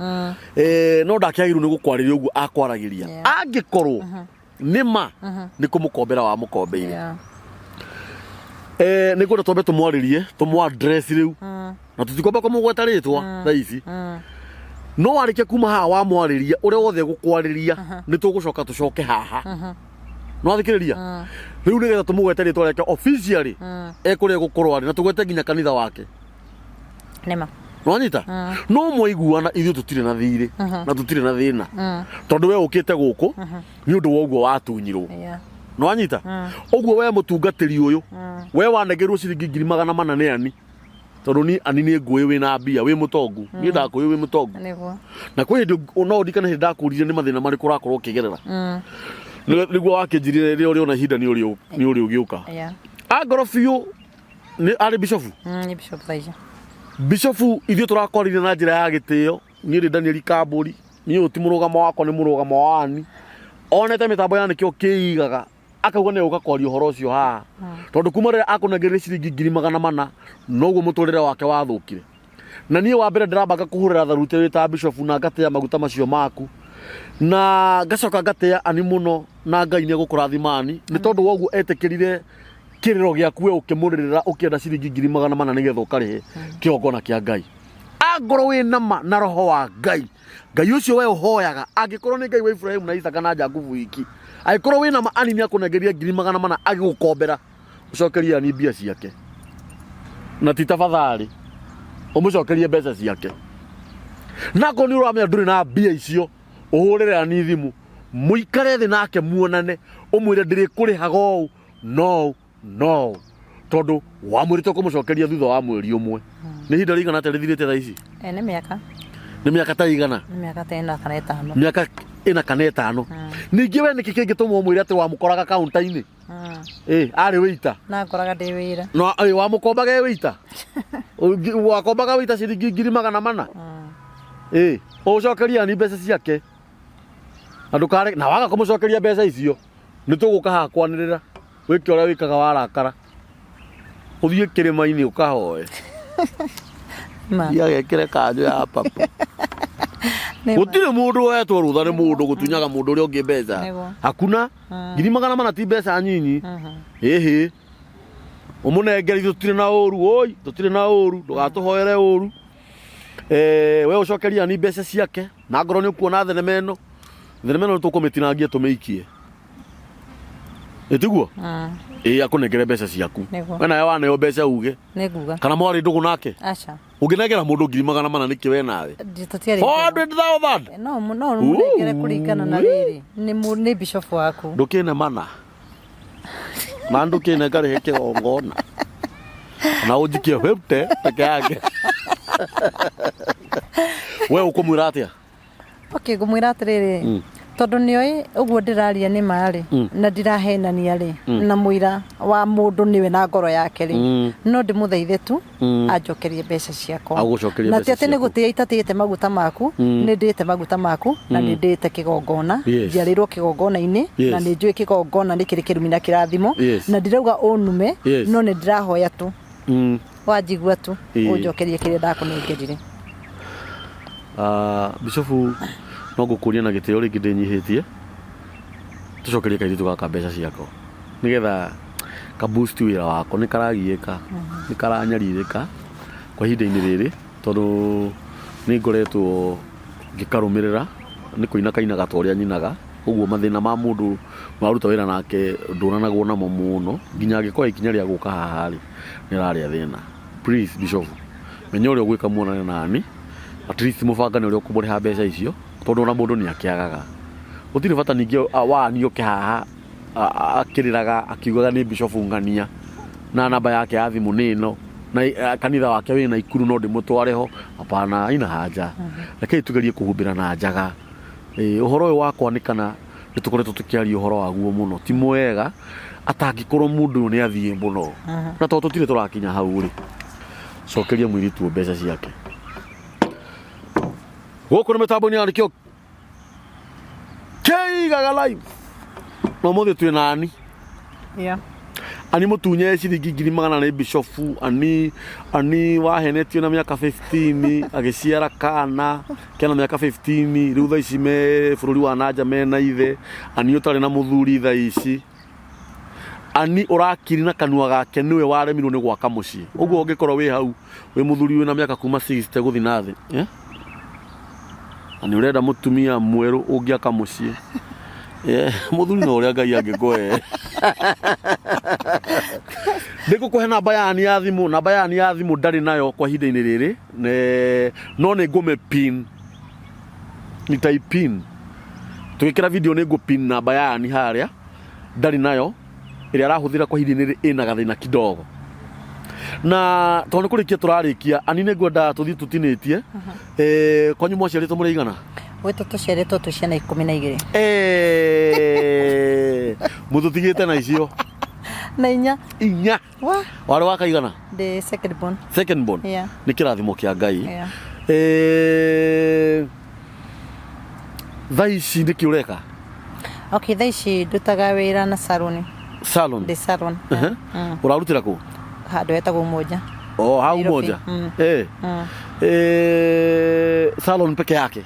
no ndakĩagĩrĩirwo nĩ gũkwarĩria ũguo akwaragĩria. Angĩkorwo nĩma nĩ kũmũkombera wamũkombeire. Nĩ ngwenda twambe tũmwarĩrie, tũmũ address rĩu, na tũtikwamba kũmũgweta rĩtwa thaa ici. No warĩkia kuma haha wamwarĩria, ũrĩa wothe egũkwarĩria nĩ tũgũcoka tũcoke haha. No athikĩrĩria rĩu nĩgetha tũmũgwete rĩtwa rĩake officially ekũrĩa egũkorwo arĩ, na tũgwete nginya kanitha wake. Nĩma. Nwanyita no mwaiguana, ithuĩ tũtirĩ na thirĩ na tũtirĩ na thĩna, tondũ we ũkĩte gũkũ nĩ ũndũ wa ũguo watunyirwo. Nwanyita ũguo we mũtungatĩri ũyũ, we wanengerwo ciringi 400,000 nĩ ani, tondũ ni ani nĩ ngũĩ wĩna mbia, wĩ mũtongu, niĩ ndakũĩ wĩ mũtongu. Nĩguo. Na kwĩ hĩndĩ no ũndikane hĩndĩ ndakũririe nĩ mathĩna marĩkũ ũrakorwo ũkĩgerera. Nĩguo wakĩnjirire rĩrĩa ũrĩona ihinda nĩ ũrĩ ũgĩũka. Angorwo biũ nĩ arĩ bishofu. Nĩ bishop thaa ici. Bishofu, ithuĩ tũrakwarire na njĩra ya gĩtĩo. Niĩ ndĩ Daniel Kambũri, niĩ ũyũ ti mũrũgamo wakwa, nĩ mũrũgamo wa ani. Onete mĩtambo ya Nĩkĩo Kĩigaga akauga nĩ egũka kwaria ũhoro ũcio haha, tondũ kuma rĩrĩa akũnengereire ciringi 400,000 noguo mũtũrĩre wake wathũkire. Na niĩ wa mbere ndĩrabanga kũhũrĩra tharute wĩ ta bishofu, na ngatĩa maguta macio maku, na ngacoka ngatĩa ani mũno, na Ngai nĩ egũkũrathima ani nĩ tondũ wa ũguo etĩkĩrire kĩrĩro gĩaku we ũkĩmũrĩrĩra ũkĩenda ciringi 400,000 nĩgetha ũkarĩhe kĩgongona kĩa Ngai. Angorwo wĩ nama na roho wa Ngai, Ngai ũcio we ũhoyaga, angĩkorwo nĩ Ngai wa Ibrahimu na Isaka na Jakubu wiki, angĩkorwo wĩ nama ani nĩ akũnengeria 400,000 agĩgũkombera, ũcokerie ani mbia ciake, na ti tafadhali ũmũcokerie mbeca ciake. Na akorwo nĩ ũramenya ndũrĩ na mbia icio, ũhũrĩre ani thimũ, mũikare thĩ nake muonane, ũmwĩre ndĩrĩkũrĩhaga ũũ no no tondũ wamwĩrĩte ũkũmũcokeria thutha wa mweri ũmwe. Nĩ ihinda rĩigana atĩa rĩthirĩte thaa ici? Nĩ mĩaka. Nĩ mĩaka ta igana? Nĩ mĩaka ta ĩna kana ĩtano. Mĩaka ĩna kana ĩtano. Ningĩ we nĩkĩ kĩngĩtũma ũmwĩre atĩ wamũkoraga kaunta-inĩ? Arĩ wĩita. Na ngoraga ndĩ wĩra. No wamũkombaga e wĩita? Wakombaga wĩita ciringi 400,000? Ũcokerie ani mbeca ciake. Na ndũkare na waga kũmũcokeria mbeca icio, nĩ tũgũka haha kwanĩrĩra wĩke ũrĩa wĩkaga warakara, ũthiĩ kĩrĩma-inĩ ũkahoe. Ma. Thiĩ agekĩre kanjũ ya papa. Nĩ ma. Gũtirĩ mũndũ wetwo rũtha nĩ mũndũ gũtunyaga mũndũ ũrĩa ũngĩ mbeca. Nĩguo. Hakuna. 400,000 ti mbeca nyinyi. Ĩhĩ, ũmũnengeri, tũtirĩ na ũru, oi tũtirĩ na ũru, ndũgatũhoere ũru. We ũcokerie ani mbeca ciake, na ngorwo nĩ ũkuona thenema ĩno, thenema ĩno nĩ tũkũmĩtinangia tũmĩikie. Ĩtiguo? Ĩĩ, akũnengere mbeca ciaku. Nĩguo. We nawe waneo mbeca uge. Nĩ nguga. Kana mwarĩ ndũgũ nake? Aca. Ũngĩnengera mũndũ 400,000 nĩkĩ we nawe? Tũtiarĩ. 400,000. No mũnengere kũringana na rĩrĩ. Nĩ bishop waku. Ndũkĩne mana. Na ndũkĩne ngarĩhe kĩgongona. Na ũnjikie 50 peke yake. We ũkũmwĩra atĩa? Okay, ngũmwĩra atĩrĩrĩ, tondũ nĩoĩ ũguo ndĩraria nĩ ma rĩ, na ndirahenania rĩ, na mũira wa mũndũ nĩwe na ngoro yake rĩ, no ndĩmũthaithe tu anjokerie mbeca ciakwa. Agũcokerie Na ti mbeca atĩ nĩ ciaku. gũtĩa itatĩĩte maguta maku, nĩ ndĩĩte maguta maku na nĩ ndĩĩte kĩgongona. Njiarĩirwo kĩgongona-inĩ na nĩ njũĩ kĩgongona nĩ kĩrĩ kĩrumi na kĩrathimo, na ndirauga ũnume, no nĩ ndĩrahoya tu. Wanjigua tu ũnjokerie kĩrĩa ndakũnengerire. Bishofu, no ngũkũria na gĩtĩo rĩngĩ ndĩnyihĩtie, tũcokerie kairĩtu gaka mbeca ciako nĩgetha ka boost wĩra wako. Nĩ karagiĩka, nĩ karanyarirĩka kwa ihinda-inĩ rĩrĩ, tondũ nĩ ngoretwo ngĩkarũmĩrĩra nĩ kũina kainaga ta ũrĩa nyinaga. Ũguo mathĩna ma mũndũ waruta wĩra nake ndũranagwo namo mũno, nginya angĩkoya ikinya rĩa gũka haha rĩ, nĩ ararĩa thĩna. Please Bishop, menya ũrĩa ũgwĩka muonane nani, at least mũbangane ũrĩa ũkũmũrĩha mbeca icio, tondũ ona mũndũ nĩ akĩagaga. Gũtirĩ bata ningĩ wani oke haha akĩrĩraga akiugaga nĩ Bishop ng'ania na namba yake ya thimũ nĩ ĩno, na kanitha wake wĩ Naikuru no ndĩmũtware ho. Hapana, haina haja. Rekei tugerie kũhumbĩra na njaga. Ũhoro ũyũ wa kwanĩkana nĩ tũkoretwo tũkĩaria ũhoro waguo mũno, ti mwega atangĩkorwo mũndũ ũyũ nĩ athiĩ mũno. Na tondũ tũtirĩ tũrakinya hau rĩ, cokeria mũirĩtu ũyũ mbeca ciake. Gũkũ nĩ mĩtambo-inĩ ya nĩkĩo Kĩigaga live. Na ũmũthĩ twĩ na Ani. Ani mũtunye ciringi 400,000 nĩ bishofu. Ani wahenetio na mĩaka 15 agĩciara kana kena mĩaka 15 rĩu thaa ici me bũrũri wa nanja mena ithe. Ani ũtarĩ na mũthuri thaa ici. Ani ũrakiri na kanua gake nĩwe waremirwo nĩ gwaka mũciĩ. Ũguo ũngĩkorwo wĩ hau wĩ mũthuri wĩna mĩaka kuma 60 gũthiĩ na thĩ, eh? Na nĩ ũrenda mũtumia mwerũ ũngĩaka mũciĩ. Mũthuri na ũrĩa Ngai angĩkũhe. Nĩngũkũhe namba ya Ani ya thimũ, namba ya Ani ya thimũ ndarĩ nayo kwa ihinda-inĩ rĩrĩ, no nĩ ngũmĩ pin. Nitai pin. Tũgĩkĩra video nĩ ngũ pin namba ya Ani harĩa, ndarĩ nayo, ĩrĩa arahũthĩra kwa ihinda-inĩ rĩrĩ ĩna gathĩna kidogo. Na tondũ nĩ kũrĩkia tũrarĩkia, Ani nĩ ngwenda tũthiĩ tũtinĩtie. Kwanyu mwaciarĩtwo mũrĩ aigana? Gwitũ tũciarĩtwo twĩ ciana 12. Mũtũtigĩte na icio? Na inya. Inya? Wa? Warĩ wa kaigana? Ndĩ second born. Second born? Yeah. Nĩ kĩrathimo kĩa Ngai. Yeah. Thaa ici nĩkĩ ũreka? Okay, thaa ici ndutaga wĩra na salon. Salon? Ndĩ salon. Ũrarutĩra kũ? Handũ hetagwo Umoja. Oh, hau Nairobi. Umoja. Salon peke yake?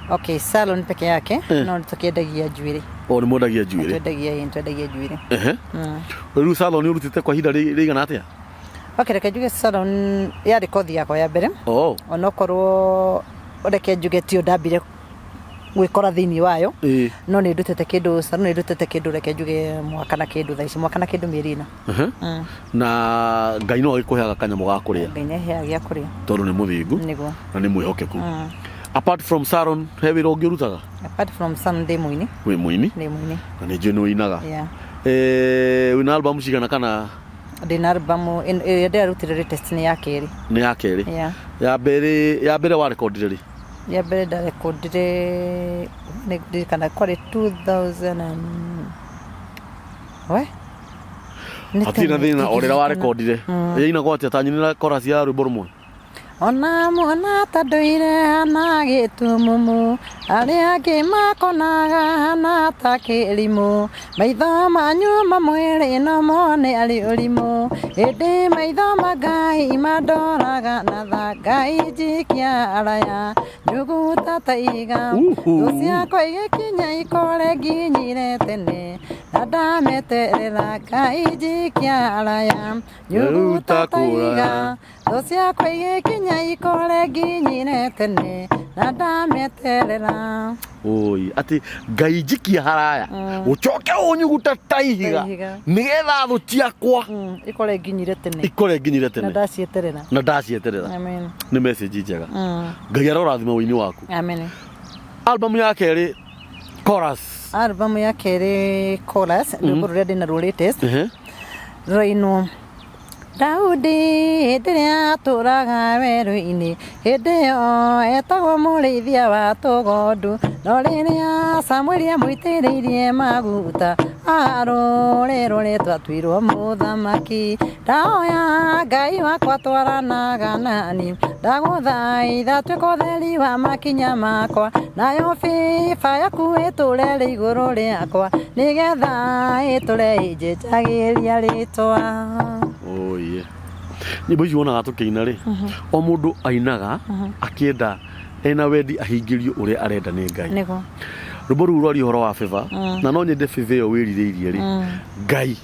Okay, salon peke yake. No tũkĩendagia njuĩrĩ. O, nĩ mwendagia njuĩrĩ? Twendagia, ĩĩ, twendagia njuĩrĩ. Rĩu salon ũrutĩte kwa ihinda rĩigana atĩa? Okay, reke njuge salon yarĩ kothi yakwa ya mbere. Onokorwo reke njuge tio ndambire gwĩkora thĩinĩ wayo. No nĩ ndutĩte kĩndũ, salon nĩ ndutĩte kĩndũ reke njuge mwaka na kĩndũ thaa ici, mwaka na kĩndũ mĩeri ĩna. Na Ngai no agĩkũheaga kanyamũ ga kũrĩa. Ngai nĩ aheaga gĩa kũrĩa. Tondũ nĩ mũthingu. Nĩguo. Na nĩ mwĩhokeku. Apart from salon, he wĩra ũngĩ ũrutaga? Apart from salon, ndĩ mũini. Wĩ mũini? Ndĩ mũini. Na nĩ njũĩ nĩ ũinaga. Yeah. Wĩna album cigana kana? Ndĩna album ĩrĩa ndĩrarutire latest nĩ ya kerĩ. Nĩ ya kerĩ? Yeah. Ya mbere, ya mbere warekondire rĩ? Ya mbere ndarekondire, nĩ ndirikana kwarĩ 2000 and we? Nĩ Hatirĩ na tene, thĩna, o rĩrĩa warekondire. Yainagwo atĩa? Ta nyinĩra chorus ya rwĩmbo rũmwe. Ona muona ta ndũire hana gĩtumumu, arĩa angĩ makonaga hana ta kĩrimũ, maitho manyu ma mwĩrĩ no mone arĩ ũrimũ, ĩndĩ maitho ma Ngai mandoraga na tha. Ngai njikia araya nyuguta ta ihiga, Uhu. thũ ciakwa igĩkinya ikore nginyire tene, na Na ndameterera Ngai njikia haraya nyuguta ta ihiga thũ ciakwa igĩkinya ikore nginyire tene na ndameterera. Oi, atĩ Ngai njikia haraya ũcoke ũnyuguta ta ihiga Ta ihiga. nĩgetha thũ ciakwa Ikore nginyire tene ikore nginyire na tene ndacieterera. Na ndacieterera. Amen. Nĩ message njega. Ngai arorathima ũini waku. Amen. Album ya kerĩ, chorus. Album ya kerĩ, chorus, rwĩmbo rũrĩa ndĩnaruo latest rũrainwo Daudi hĩndĩ ĩrĩa atũraga werũ-inĩ, hĩndĩ ĩyo etagwo mũrĩithia wa tũgondu. No rĩrĩa Samueli amũitĩrĩirie maguta, arũrĩrwo rĩtwa atuirwo mũthamaki. Ndahoya Ngai wakwa twaranaga nani, ndagũthaitha tuĩka ũtheri wa makinya makwa, nayo bĩba yaku ĩtũre rĩ igũrũ rĩakwa, nĩgetha ĩtũre ĩnjĩtagĩria rĩtwa. Oye, nyĩmbo ici wonaga tũkĩina rĩ, o mũndũ ainaga akĩenda ena wendi ahingĩrio ũrĩa arenda nĩ Ngai. Rwĩmbo rũu rwaria ũhoro wa favor, na no nyende favor ĩyo wĩrirĩirie rĩ, Ngai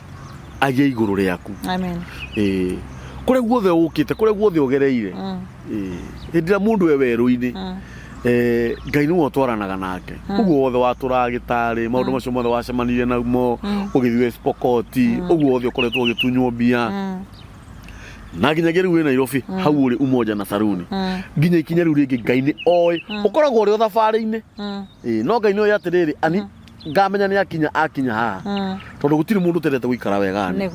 agĩe igũrũ rĩaku. Amen. Ĩĩ, kũrĩa guothe ũkĩte, kũrĩa guothe ũgereire. Ĩĩ, hĩndĩ ĩrĩa mũndũ e werũ-inĩ, Ngai nĩwe ũtwaranaga nake. Ũguo wothe watũraga gĩtarĩ, maũndũ macio mothe wacemanirie namo ũgĩthiĩ West Pokot, ũguo wothe ũkoretwo ũgĩtunywo mbia, na nginyagia rĩu wĩ Nairobi hau ũrĩ Umoja na Saruni, nginya ikinya rĩu rĩngĩ, Ngai nĩ oĩ ũkoragwo ũrĩ o thabarĩ-inĩ. Ĩĩ, no Ngai nĩ oĩ atĩrĩrĩ, ani ngamenya nĩ akinya akinya haha, tondũ gũtirĩ mũndũ ũtendete gũikara wega ni.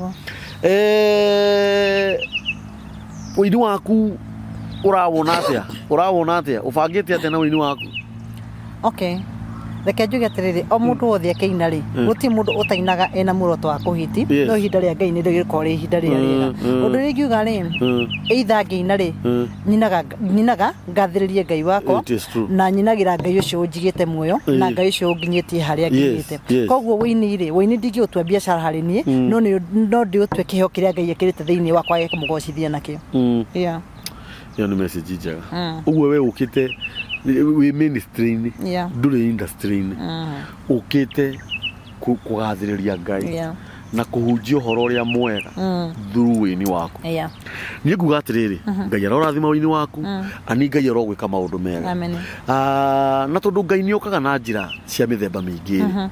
Ũini waku ũrawona atĩa? Ũrawona atĩa? Ũbangĩte atĩa na ũini waku? Okay, reke njuge atĩrĩrĩ, o mũndũ wothe akĩina rĩ, gũtirĩ mũndũ ũtainaga ena muoroto wa kũhiti. No ihinda rĩa Ngai nĩrĩo rĩkoragwo rĩ ihinda rĩrĩa rĩega. Ũndũ ũrĩa ingiuga rĩ, either ngĩina rĩ, nyinaga nyinaga ngathĩrĩrie Ngai wakwa. It is true. Na nyinagĩra Ngai ũcio ũnjigĩte muoyo na Ngai ũcio ũnginyĩtie harĩa nginyĩte. Koguo ũini rĩ, ũini ndingĩũtua biacara harĩ niĩ, no nĩ no ndĩũtue kĩheo kĩrĩa Ngai ekĩrĩte thĩinĩ wakwa gĩa kũmũgocithia nakĩo. Yeah. Ĩyo nĩ message njega. Ũguo we ũkĩte wĩ ministry-inĩ, ndũrĩ industry-inĩ, ũkĩte kũgathĩrĩria Ngai na kũhunjia ũhoro ũrĩa mwega through wĩini waku. Niĩ nguga atĩrĩrĩ, Ngai arorathima wĩini waku, ani Ngai arogwĩka maũndũ mega. Amen. Ah, na tondũ Ngai nĩ okaga na njĩra cia mĩthemba mĩingĩ rĩ,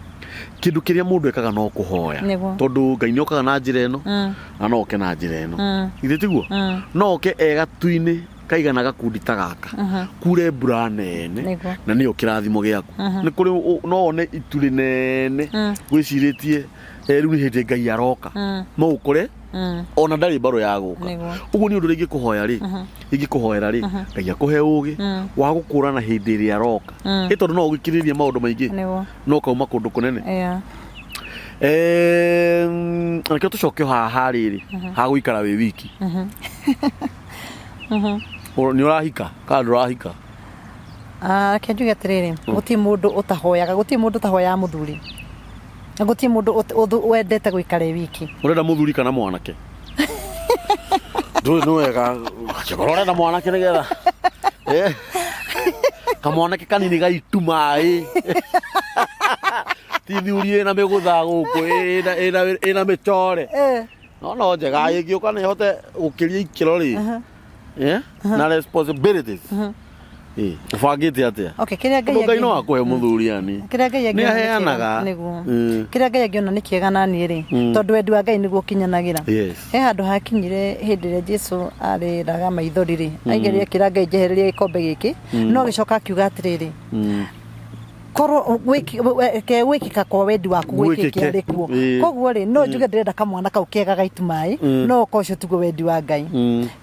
kĩndũ kĩrĩa mũndũ ekaga no kũhoya. Tondũ Ngai nĩ okaga na njĩra ĩno, na no oke na njĩra ĩno, githĩ tiguo? No oke e gatu-inĩ kaigana gakundi ta gaka, kure mbura nene, na nĩyo kĩrathimo gĩaku. Nĩ kũrĩ no one itu rĩnene gwĩcirĩtie, rĩu nĩ hĩndĩ Ngai aroka, no ũkore ona ndarĩ mbarũ ya gũka. Ũguo nĩ ũndũ ũrĩa ingĩkũhoya rĩ, ingĩkũhoera rĩ, Ngai akũhe ũgĩ wa gũkũrana hĩndĩ ĩrĩa aroka, ĩ tondũ no ũgĩkirĩrĩrie maũndũ maingĩ, no ũkauma kũndũ kũnene. Rekio tũcoke o haha rĩrĩ ha gũikara wĩ wiki. Nĩ ũrahika kana ndũrahika? Ah, reke njuge atĩrĩrĩ, gũtirĩ mũndũ ũtahoyaga, gũtirĩ mũndũ ũtahoyaga mũthuri, na gũtirĩ mũndũ wendete gũikara e wiki. Ũrenda mũthuri kana mwanake? Ndũĩ nĩ wega angĩkorwo ũrenda mwanake nĩgetha kamwanake kanini gaitu maĩ, ti thuri ĩna mĩgũtha gũkũ, ĩna mĩcore. No no njega ĩngĩũka na ĩhote gũkĩria ikĩro rĩ, na responsibilities. Ũbangĩte atĩa? Okay, kĩrĩa Ngai Tondũ Ngai no akũhe mũthuri ani. Kĩrĩa Ngai nĩ angĩona nĩ kĩega aheanaga. Nĩguo. Kĩrĩa Ngai angĩona nĩ kĩega na niĩ rĩ, tondũ wendi wa Ngai nĩguo ũkinyanagĩra. He handũ hakinyire hĩndĩ ĩrĩa Jesu arĩraga maithori rĩ, aigeria akĩra Ngai, njehereria gĩkombe gĩkĩ, no agĩcoka akiuga atĩrĩrĩ, korwo reke gwĩkĩka kwa wendi waku gwĩkĩke Gwĩkĩke. arĩ kuo. Koguo rĩ, no njuge ndĩrenda kamwana kau kega gaitu maĩ, no okorwo ũcio tiguo wendi wa Ngai,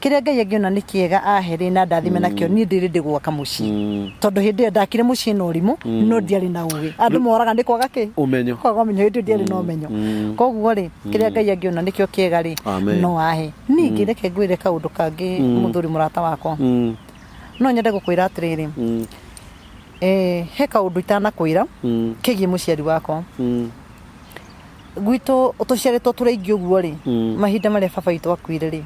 kĩrĩa Ngai angĩona nĩ kĩega ahe rĩ na ndathime nakĩo, niĩ ndĩrĩ ndĩgwaka mũciĩ, tondũ hĩndĩ ĩyo ndakire mũciĩ na ũrimũ, no ndiarĩ na ũgĩ. Andũ moraga nĩ kwaga kĩ? Ũmenyo. Kwaga ũmenyo. Hĩndĩ ĩyo ndiarĩ na ũmenyo. Koguo rĩ, kĩrĩa Ngai angĩona nĩkĩo kĩega rĩ, Amen. no ahe. Ningĩ reke ngwĩre kaũndũ kangĩ, mũthuri mũrata wakwa. No nyende gũkwĩra atĩrĩrĩ, he kaũndũ itanakwĩra kĩgiĩ mũciari wakwa. Gwitũ tũciarĩtwo tũrĩ aingĩ ũguo rĩ, mahinda marĩa baba witũ akuire rĩ,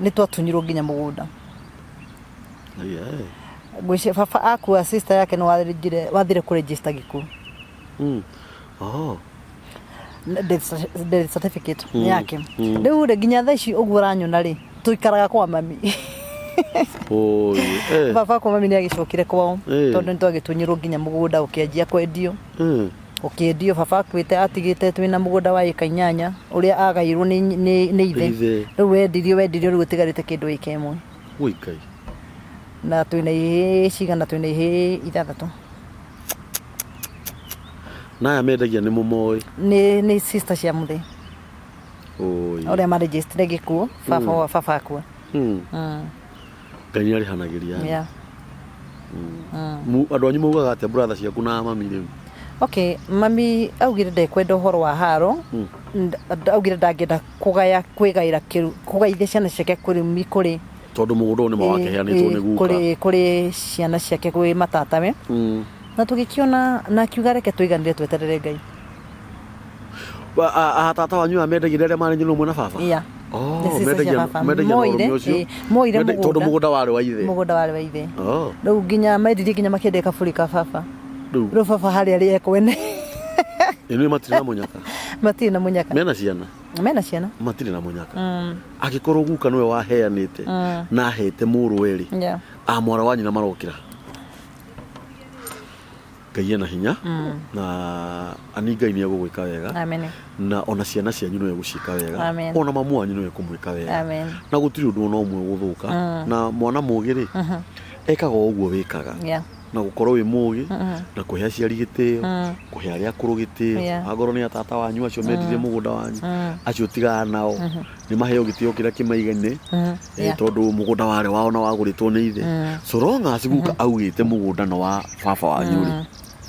nĩ twatunyirwo nginya mũgũnda. Ngwĩciria baba akua, sister yake nĩ wathire kũregister gĩkuũ. Oh. Death certificate nĩ yake. Rĩu rĩ, nginya thaa ici ũguo ũranyona rĩ, tũikaraga kwa mami. Oi. Eh. Baba kwa mami nĩ agĩcokire kwao tondũ nĩ twagĩtunyirwo nginya mũgũnda ũkĩanjia kwendio. Ũkĩendio. Baba akuĩte atigĩte twĩna mũgũnda wa ĩka 8 ũrĩa agairwo nĩ ithe. Ithe. Rĩu wendirio, rĩu ũtigarĩte kĩndũ ĩka 1. Ui Ngai. Na twĩna ihĩĩ cigana? Twĩna ihĩĩ 6. Na aya mendagia nĩ mũmoĩ? Nĩ sister cia mũthee. Oi. Ũrĩa marĩnjĩstire gĩkuũ baba wa baba akua. Ngai nĩ arĩhanagĩria. Andũ anyu maugaga atĩa, brother ciaku na mami rĩu? Okay, mami augire ndekwenda ũhoro wa haro. Augire ndangĩenda kũgaya, kwĩgaĩra kĩru, kũgaithia ciana ciake kũrĩ kũrĩ Tondũ mũgũnda ũyũ nĩ ma wakeheanĩtwo nĩ guka. Kũrĩ ciana ciake, gwĩ matatawe. Na tũgĩkĩona na akiuga reke tũiganĩre, tweterere Ngai. Tata wanyu aya mendagia arĩa marĩ nyina ũmwe na baba? Yeah. Oh, Nĩ sister cia mendagia baba. mendagia na Moire, ũrũme ũcio. ĩ, moire Tondũ mũgũnda. Mũgũnda warĩ wa ithe. Mũgũnda warĩ wa ithe. Oh. Rĩu nginya mendirie, nginya makĩendia kaburi ka baba. Rĩu Rĩu baba harĩa arĩ ekwene. Ĩno matirĩ na mũnyaka. Matirĩ na mũnyaka. Mena ciana? Mena ciana. Matirĩ na mũnyaka. Angĩkorwo guka nĩwe waheanĩte na ahete mũrũwe rĩ, a mwana wa nyina marokĩra. Ngai ena hinya na ani Ngai nĩ egũgwĩka wega. Amen. Na ona ciana cianyu no egũciĩka wega. Amen. Ona mamu wanyu no ekũmwĩka wega. Amen. Na gũtirĩ ũndũ ona ũmwe ũgũthũka. Na mwana mũgĩ rĩ, ekaga o ũguo wĩkaga. Na gũkorwo wĩ mũgĩ na kũhe aciari gĩtĩo, kũhe arĩa akũrũ gĩtĩo. Angorwo nĩ atata wanyu acio mendirie mũgũnda wanyu, acio tigana nao, nĩ maheo gĩtĩo kĩrĩa kĩmaigaine, tondũ mũgũnda warĩ wao na wagũrĩtwo nĩ ithe. So long as guka augĩte mũgũnda no wa baba wanyu rĩ,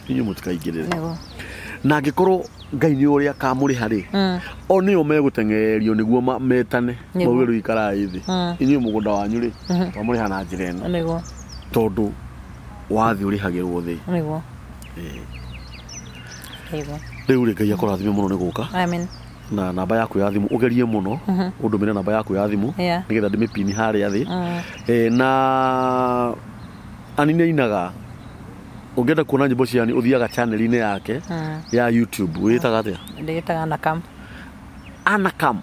inyuĩ mũtikaingĩrĩre. Na angĩkorwo Ngai nĩ ũrĩa akamũrĩha rĩ, o nĩo megũteng'erio nĩguo metane, mauge rĩu ikarai thĩ, inyuĩ mũgũnda wanyu rĩ, twamũrĩha na njĩra ĩno. Tondũ wathi ũrĩhagĩrwo thĩ. Rĩu rĩ, Ngai akũrathime mũno nĩ gũka. Amen. Na namba yaku ya thimũ, ũgerie mũno ũndũmĩre namba yaku ya thimũ nĩgetha ndĩmĩpini harĩa thĩ. Na ani nĩ ainaga. Ũngĩenda kuona nyĩmbo cia Ani, ũthiaga channel-inĩ yake ya YouTube. Wĩtaga atĩa? Ndĩgĩtaga Anakam. Anakam.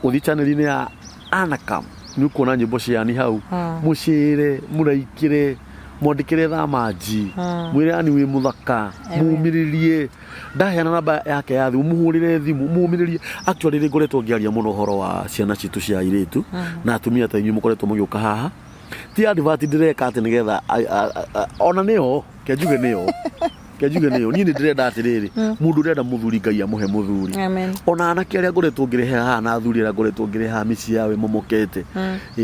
Ũthiĩ channel-inĩ ya Anakam nĩ ũkuona nyĩmbo cia Ani hau. Mũcĩre, mũraikĩre, mwandĩkĩre thamanji, mwĩre Ani wĩ mũthaka, mumĩrĩrie. Ndaheana namba yake ya thimũ, mũhũrĩre thimũ, mumĩrĩrie. Actually rĩ, ngoretwo ngĩaria mũno ũhoro wa ciana citũ cia airĩtu na atumia ta inyuĩ mũkoretwo mũgĩũka haha. Ti advert ndĩreka atĩ nĩgetha ona nĩyo ke njuge, nĩyo ke njuge, nĩyo niĩ nĩ ndĩrenda atĩrĩrĩ, mũndũ ũrenda mũthuri, Ngai amũhe mũthuri. Amen. Ona anake arĩa ngoretwo ngĩrehe haha na athuri arĩa ngoretwo ngĩrehe haha, mĩciĩ yao ĩmomokete.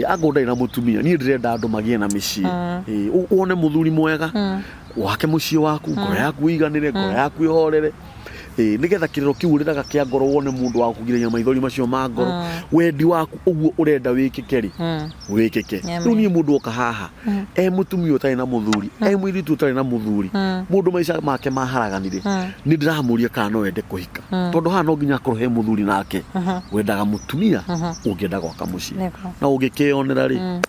Angorwo ndarĩ na mũtumia, niĩ ndĩrenda andũ magĩe na mĩciĩ. Wone mũthuri mwega, wake mũciĩ waku, ngoro yaku ĩiganĩre, ngoro yaku ĩhorere. Nĩgetha kĩrĩro kĩu ũrĩraga kĩa ngoro, wone mũndũ wa kũgirania maithori macio ma ngoro, wendi waku ũguo ũrenda wĩkĩke rĩ, wĩkĩke. Rĩu niĩ mũndũ oka haha e mũtumia ũtarĩ na mũthuri, e mũirĩtu ũtarĩ na mũthuri, mũndũ maica make maharaganire, nĩ ndĩramũria kana no ende kũhika, tondũ haha no nginya akorwo he mũthuri nake wendaga mũtumia ũngĩenda gwaka mũciĩ. Na ũngĩkĩyonera rĩ,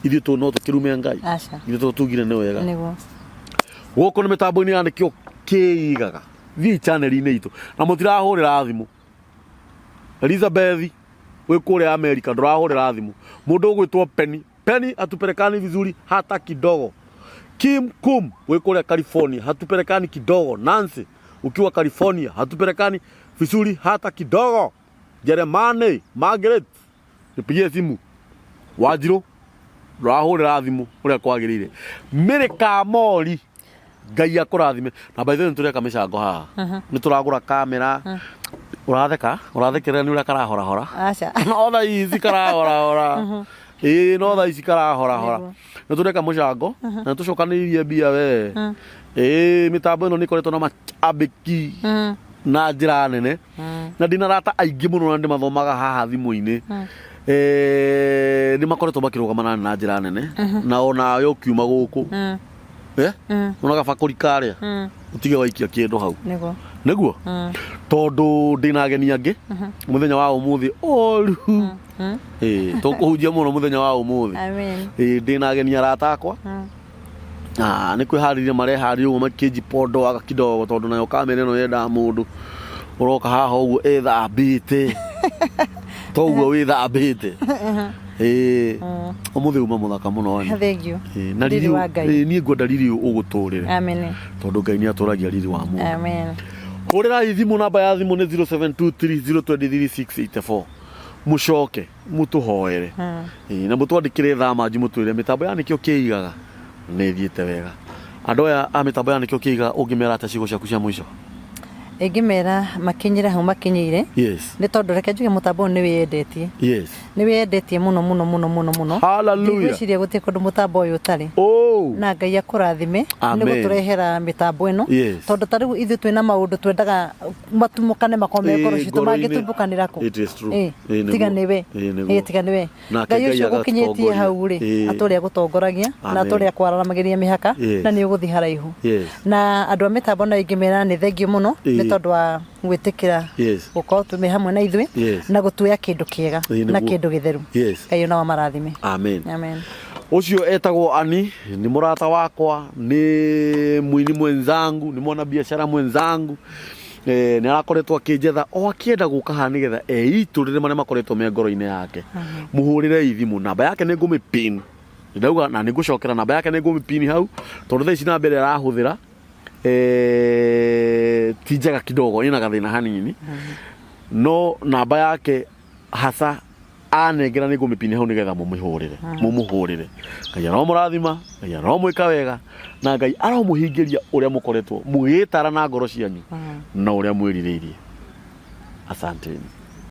ithuĩ tũ no tũkĩrume Ngai? Aca. Ithuĩ to tugire nĩ wega. Gũkũ nĩ mĩtambo-inĩ ya nĩkĩo kĩigaga. Thiĩ channel-inĩ itũ na mũtirahũrĩra thimũ. Elizabeth wĩ kũrĩa America, ndũrahũrĩra thimũ. Mũndũ ũgwĩtwo Penny, Penny, hatupelekani vizuri hata kidogo. Kim Kum wĩ kũrĩa California, hatupelekani kidogo. Nancy ukiwa California, hatupelekani vizuri hata kidogo. Jeremani Margaret, nipigie simu. Wanjirũ, ndũrahũrĩra thimũ ũrĩa kwagĩrĩire. Mĩrĩ Kamori, Ngai akũrathime. Na by the way, nĩ tũreka mĩcango haha, nĩ tũragũra kamera. Ũratheka, ũrathekerera nĩ ũrĩa karahorahora? Aca. No thaa ici karahorahora, ĩĩ, no thaa ici karahorahora. Nĩ tũreka mũcango na nĩ tũcokanĩrĩirie mbia we. Ĩĩ, mĩtambo ĩno nĩ ĩkoretwo na macambĩki na njĩra nene, na ndĩna arata aingĩ mũno na ndĩmathomaga haha thimũ-inĩ. Nĩ makoretwo makĩrũgama nani na njĩra nene, na onawe ũkiuma gũkũ, ona gabakũri karĩa ũtige waikia kĩndũ hau. Nĩguo tondũ ndĩna ageni angĩ mũthenya wa ũmũthĩ oru. Tũkũhunjia mũno mũthenya wa ũmũthĩ. Amen. Ndĩna ageni arata akwa. Ah, nĩ kwĩharĩria mareharĩria ũguo makĩnjipondoaga kidogo tondũ nayo kamera ĩno yendaga mũndũ ũroka haha ũguo ĩthambĩte toguo wĩthambĩte. Ĩĩ, ũmũthĩ uma mũthaka mũno Annie. Thank you. Ĩĩ, na Riri riri wa Ngai. ĩĩ, niĩ ngwenda riri ũyũ ũgũtũrĩre. Amen. Tondũ Ngai nĩ atũragia riri wa mũndũ. Amen. Hũrĩrai thimũ, namba ya thimũ nĩ 0723023684. Mũcoke mũtũhoere. Ĩĩ, na mũtwandĩkĩre thaa manji mũtwĩre mĩtambo ya nĩkĩo kĩigaga nĩ ĩthiĩte wega. Andũ aya a mĩtambo ya nĩkĩo kĩigaga ũngĩmera atĩa ciugo ciaku cia mũico? Ingĩmera makinyĩre hau makinyĩire. Nĩ tondũ reke njuge mũtambo ũyũ nĩ wĩyendetie. Nĩ wĩyendetie mũno mũno mũno mũno mũno. Hallelujah. Ndigwĩciria gũtirĩ kũndũ mũtambo ũyũ ũtarĩ. Oh. Na Ngai akũrathime nĩ Amen. gũtũrehera mĩtambo ĩno. Tondũ ta rĩu ithuĩ twĩna maũndũ twendaga matumũkane makorwo me ngoro Ĩĩ, citũ ngoro-inĩ. mangĩtumbũkanĩra kũ? It is true. Ĩĩ, Ĩĩ, nĩguo. tiga nĩwe. Ĩĩ, nĩguo. Ĩĩ, tiga nĩwe. Nake Ngai Ngai ũcio ũgũkinyĩtie agagũtongoria. hau rĩ, Ĩĩ. atũre agũtongoragia na Amen. atũre akwararamagĩria mĩhaka na nĩ ũgũthiĩ haraihu. Na andũ a mĩtambo no ingĩmera nĩ thengiũ mũno nĩ tondũ wa gwĩtĩkĩra gũkorwo twĩ hamwe na ithuĩ na gũtuoya kĩndũ kĩega na kĩndũ gĩtheru. Ngai no amarathime. Amen. Amen. Ũcio etagwo Ani, nĩ mũrata wakwa, nĩ mũini mwenzangu, nĩ mwana biacara mwenzangu. Eh, nĩ arakoretwo akĩnjetha o akĩenda gũka haha nĩgetha eitũrĩre marĩa makoretwo me ngoro-inĩ yake. Mũhũrĩrei thimũ, namba yake nĩ ngũmĩpin, ndauga na nĩ ngũcokera namba yake nĩ ngũmĩpin hau tondũ thaa ici namba ĩrĩa arahũthĩra eh, ti njega kidogo, ĩna gathĩna hanini, no namba yake hasa anengera nĩ ngũmĩpini hau nĩgetha mũmĩhũrĩre, mũmũhũrĩre. Ngai aromũrathima, Ngai aromwĩka wega, na Ngai aromũhingĩria ũrĩa mũkoretwo mũgĩtara na ngoro cianyu na ũrĩa mwĩrirĩirie. Asanteni.